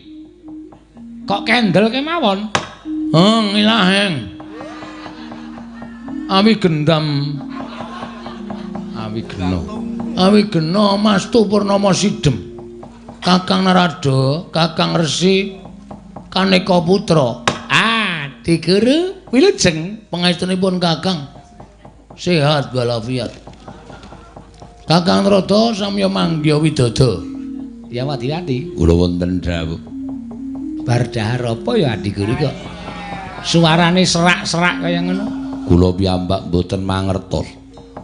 Kok kendel kemawon? Heng ilaheng. Awi gendam. Awi gena. Awi gena Mastu Purnama Sidem. Kakang Narada, Kakang Resi Kaneka Putra. Ah, Adi Guru, wilujeng pangestunipun Kakang. Sehat walafiat. Kakang Narada samya manggiha widada. Ya wati-wati, kula wonten dawuh. Bar dahar apa ya Adi Guru kok suarane serak-serak kaya ngono? Kula piyambak mboten mangertos.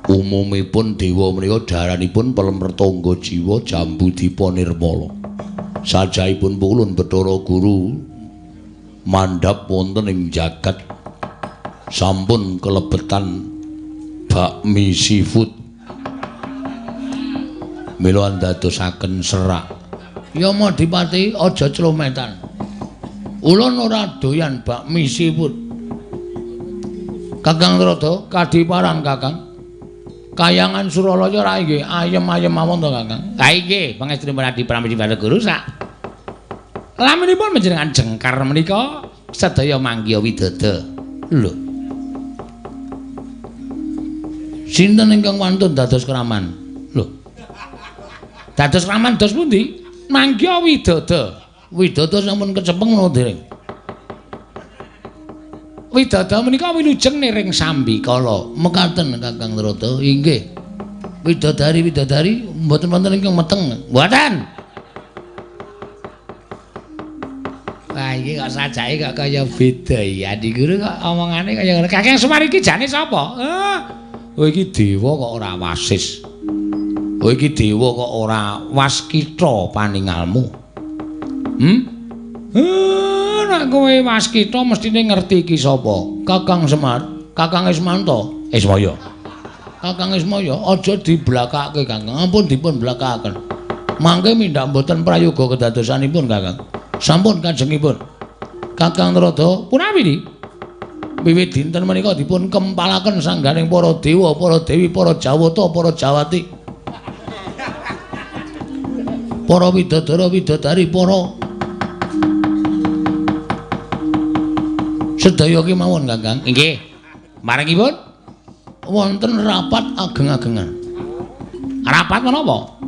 Umumipun dewa menika daranipun pelem retangga jiwa jambu dipa nirmala. Sajaipun pulun Bathara Guru mandhap wonten ing jagat sampun kelebetan bakmi seafood. Mila andadosaken serak. Ya Madipati aja clometan. Ulun ora doyan bakmi seafood. Kakang Narada kadiparan Kakang. Kayangan Suralaya ra nggih ayem-ayem mawon to Kakang. Ha inggih pangestunipun Adi Pramesti Bathara Guru sak laminipun panjenengan jengkar menika sedaya manggiha widada. Lho. Sinten ingkang wantun dados kraman? Lho. Dados kraman dos pundi? Manggiha widada. Widada sampun kecepeng menapa dereng? Widada menika wilujeng niring sambikala. Mekaten Kakang Narada. Inggih. Widodari-widodari mboten wonten ingkang meteng. Mboten. Wah iki kok sajake kok kaya beda iki. Adi Guru kok omongane kaya ngono. Kakang Semar iki jane sapa? Oh iki dewa kok ora wasis. Oh iki dewa kok ora waskita paningalmu. Nek kowe waskita mestine ngerti iki sapa? Kakang Semar, Kakang Ismanto, Ismaya. Kakang Ismaya aja diblakake Kakang. Ampun dipun blakaken. Mangke mindhak mboten prayoga kedadosanipun Kakang. Sampun kajengipun. Kakang Narada punawi ni? Wiwit dinten menika dipun kempalaken sangganing para dewa, para dewi, para jawata, para jawati. Para widodara, widodari, para sedaya kemawon Kakang. Inggih. Marangipun wonten rapat ageng-agengan. Rapat menapa?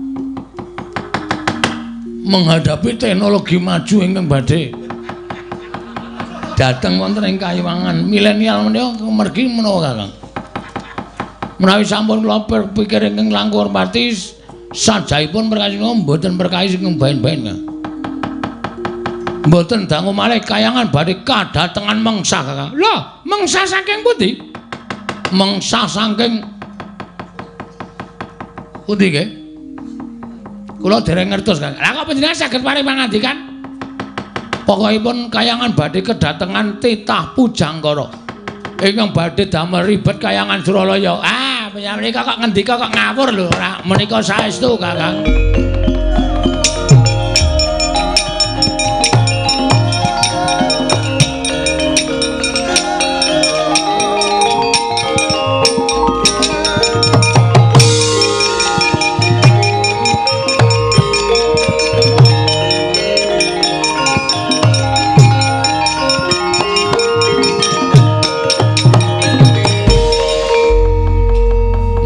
Menghadapi teknologi maju ingkang badhe dhateng wonten ing Kayuwangan milenial menika mergi menapa Kakang? Menawi sampun kula pikir ingkang langkung hormati sajaipun perkawis mboten perkawis ingkang baen-baen. Mboten dangu malih kayangan badhe kadatengan mengsa Kakang. Lho, mengsa saking pundi? Mengsa saking pundi nggih? Kula dereng ngertos Kakang. Lah kok panjenengan saged paring pangandikan? Pokokipun kayangan badhe kedatengan titah Pujanggara ingkang badhe damel ribet kayangan Suralaya. Ah, panjenengan menika kok ngendika kok ngawur lho. Ora menika saestu Kakang.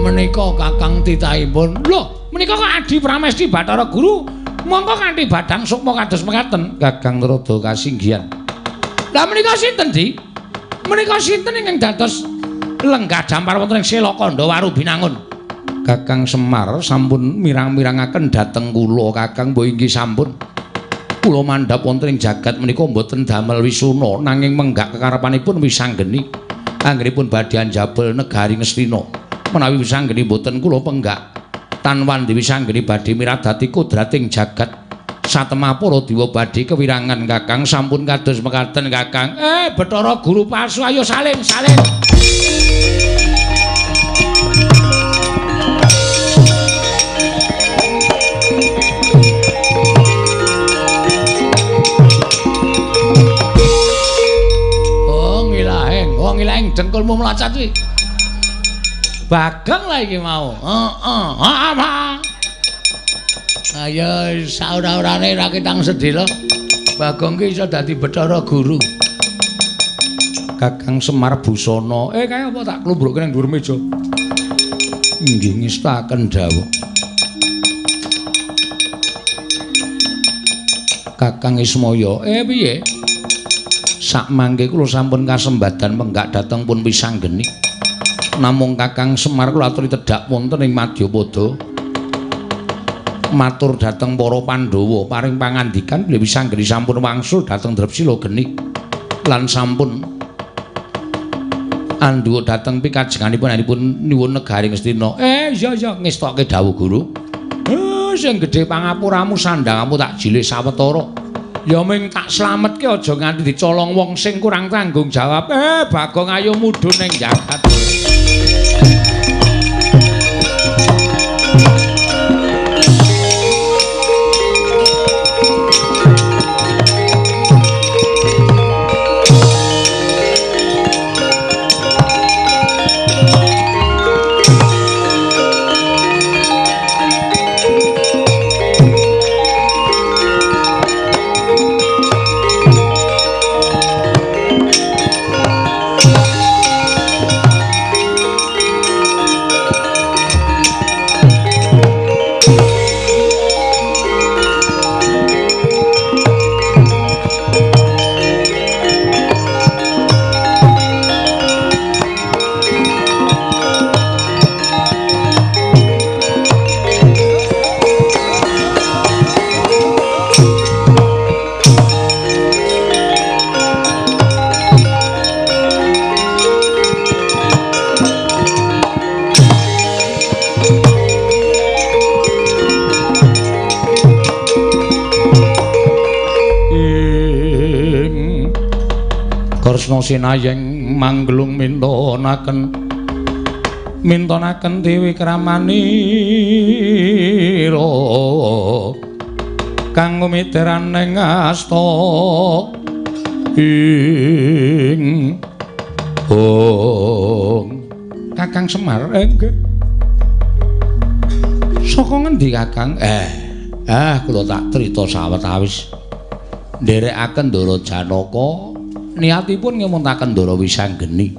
Menika Kakang titahipun. Lho, menika kok Adi Pramesti Bathara Guru mongko kanthi badang sukma kados mekaten. Kakang Narada kasinggihan. Lah menika sinten, Di? Menika sinten ingkang dados lenggah dampar wonten ing Sela Kandha Binangun? Kakang Semar sampun mirang-mirangaken dhateng kula Kakang, mbok inggih sampun. Kula mandhap wonten ing jagat menika mboten damel wisuna nanging menggak kekarepanipun Wisanggeni. Anggenipun badhe anjabel negari Ngastina. Menawi Wisanggeni mboten kula penggak, tan wandi Wisanggeni badhe miradati kodrating jagat. Satemah para dewa badhe kewirangan Kakang sampun kados mekaten Kakang. Bathara Guru palsu ayo saling saling. Oh ngilaheng dengkulmu mlacat kuwi. Bageng lah iki mau. Heeh. Heeh. Ayo saura-urane ra ketang sedhela. Bagong ki iso dadi Bathara Guru. Kakang Semar Busana. Kaya apa tak klumbrukke nang dhuwur meja. Nggih ngestaken dawuh. Kakang Ismaya, piye? Sakmangke kula sampun kasembadan menggak dhateng pun Wisanggeni. Namung Kakang Semar kula aturi tedhak wonten ing Madyapada. Matur dhateng para Pandhawa paring pangandikan bilih Wisanggeni sampun wangsul dhateng Drepsila Geni lan sampun andhuwa dhateng pikajenganipun nyuwun negari Ngastina. Iya iya ngestokke dawuh guru. Sing gedhe pangapuramu sandhangamu tak jilih sawetara. Ya ming tak slametke aja nganti dicolong wong sing kurang tanggung jawab. Bagong ayo mudhun ning jagat. Kresna sinayeng manggelung mintonaken mintonaken dewi kramanira kang umiteran ing asta ing hong. Kakang Semar nggih. Saka ngendi Kakang? Kula tak crita sawetawis. Nderekaken Ndara Janaka niatipun ngemuntaken Ndara Wisanggeni.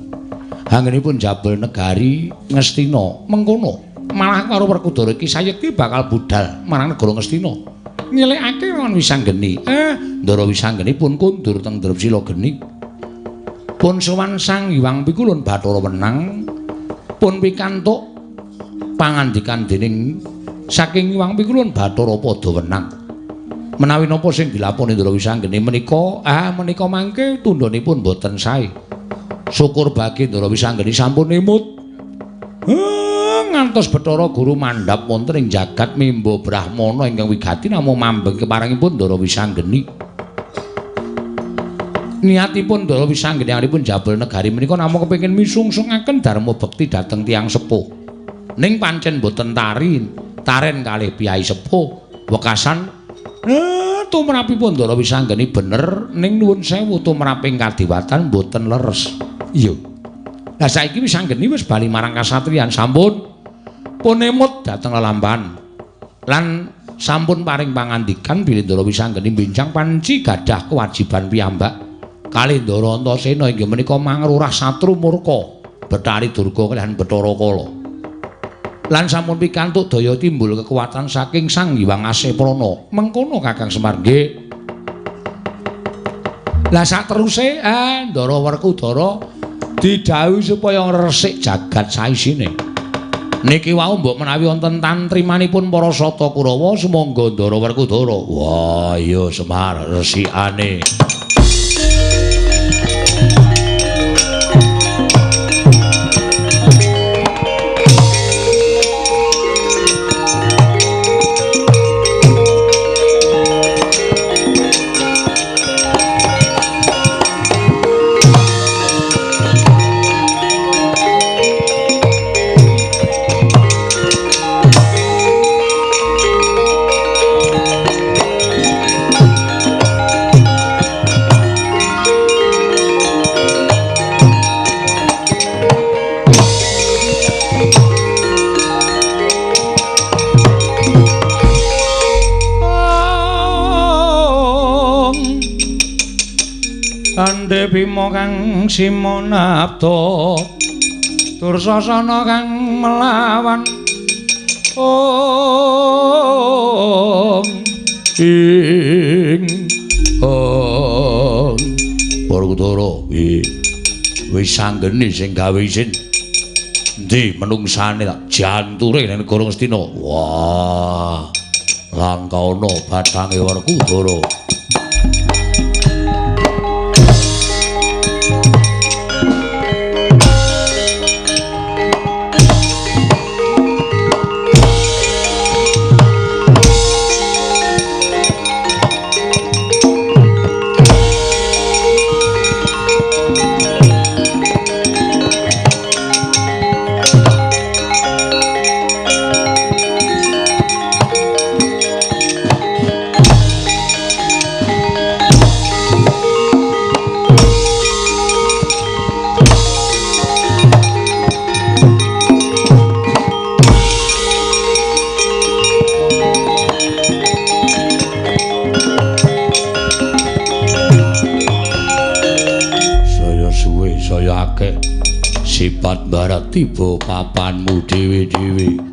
Anggenipun jabel negari Ngastina mengkono. Malah karo Werkudara iki sayekti bakal budal marang negara Ngastina. Ngelekake lawan Wisanggeni. Ndara Wisanggeni pun kundur teng Drepsila Geni. Pun sowan Sang Hyang Pikulun Bathara Wenang pun pikantuk pangandikan dening saking Hyang Pikulun Bathara Padha Wenang. Menawi napa sing dilaponi Ndara Wisanggeni menika, menika mangke tundhonipun boten sae. Syukur bagi Ndara Wisanggeni sampun emut. Ngantos Bathara Guru mandhap wonten ing jagat mimba brahmana ingkang wigati namung mambeng keparengipun Ndara Wisanggeni. Niatipun Ndara Wisanggeni anggenipun jabel negari menika namung kepengin misungsungaken dharma bekti dhateng tiyang sepuh. Ning pancen boten taren kalih piyai sepuh wekasan tumrapipun Ndara Wisanggeni bener ning nuwun sewu tumraping kadiwatan boten leres. Iya. Lah saiki Wisanggeni wis bali marang kasatriyan sampun pun emut dhateng lelampahan lan sampun paring pangandikan bilih Ndara Wisanggeni benjang panci gadah kewajiban piyambak kalih Ndara Antasena inggih menika mangrurah satru murka Bathari Durga kalihan Bathara Kala. Lan sampun pikantuk daya timbul kekuatan saking Sang Hyang Aseprana. Mengkono Kakang Semar nggih. Lah sateruse Ndara Werkudara didhawuhi supaya ngresik jagat saisine. Niki wau mbok menawi wonten tantrimanipun para Sata Kurawa sumangga Ndara Werkudara. Wah, iya Semar resikane. Kandhe Bima kang simonabda Dursasana kang melawan Om ing Om Werkudara wis anggene sing gawe isin endi menungsane tak janture ning negara Ngastina. Wah, langka ana bathange Werkudara. Sifat barat tiba papanmu dhewe-dhewe.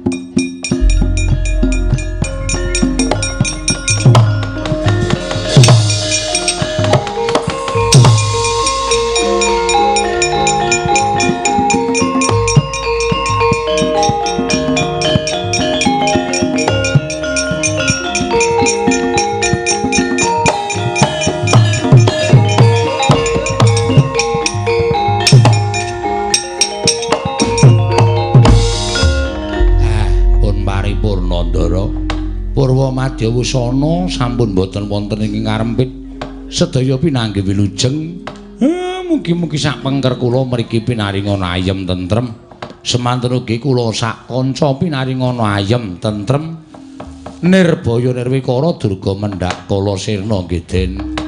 Madya sampun boten wonten ing ngarempit sedaya pinanggih wilujeng. Mugi-mugi sak pengker kula mriki pinaringana ayem tentrem. Semanten ugi kula sak kanca pinaringana ayem tentrem. Nirbaya nirwikara durga mendhak kala sirna nggih Den.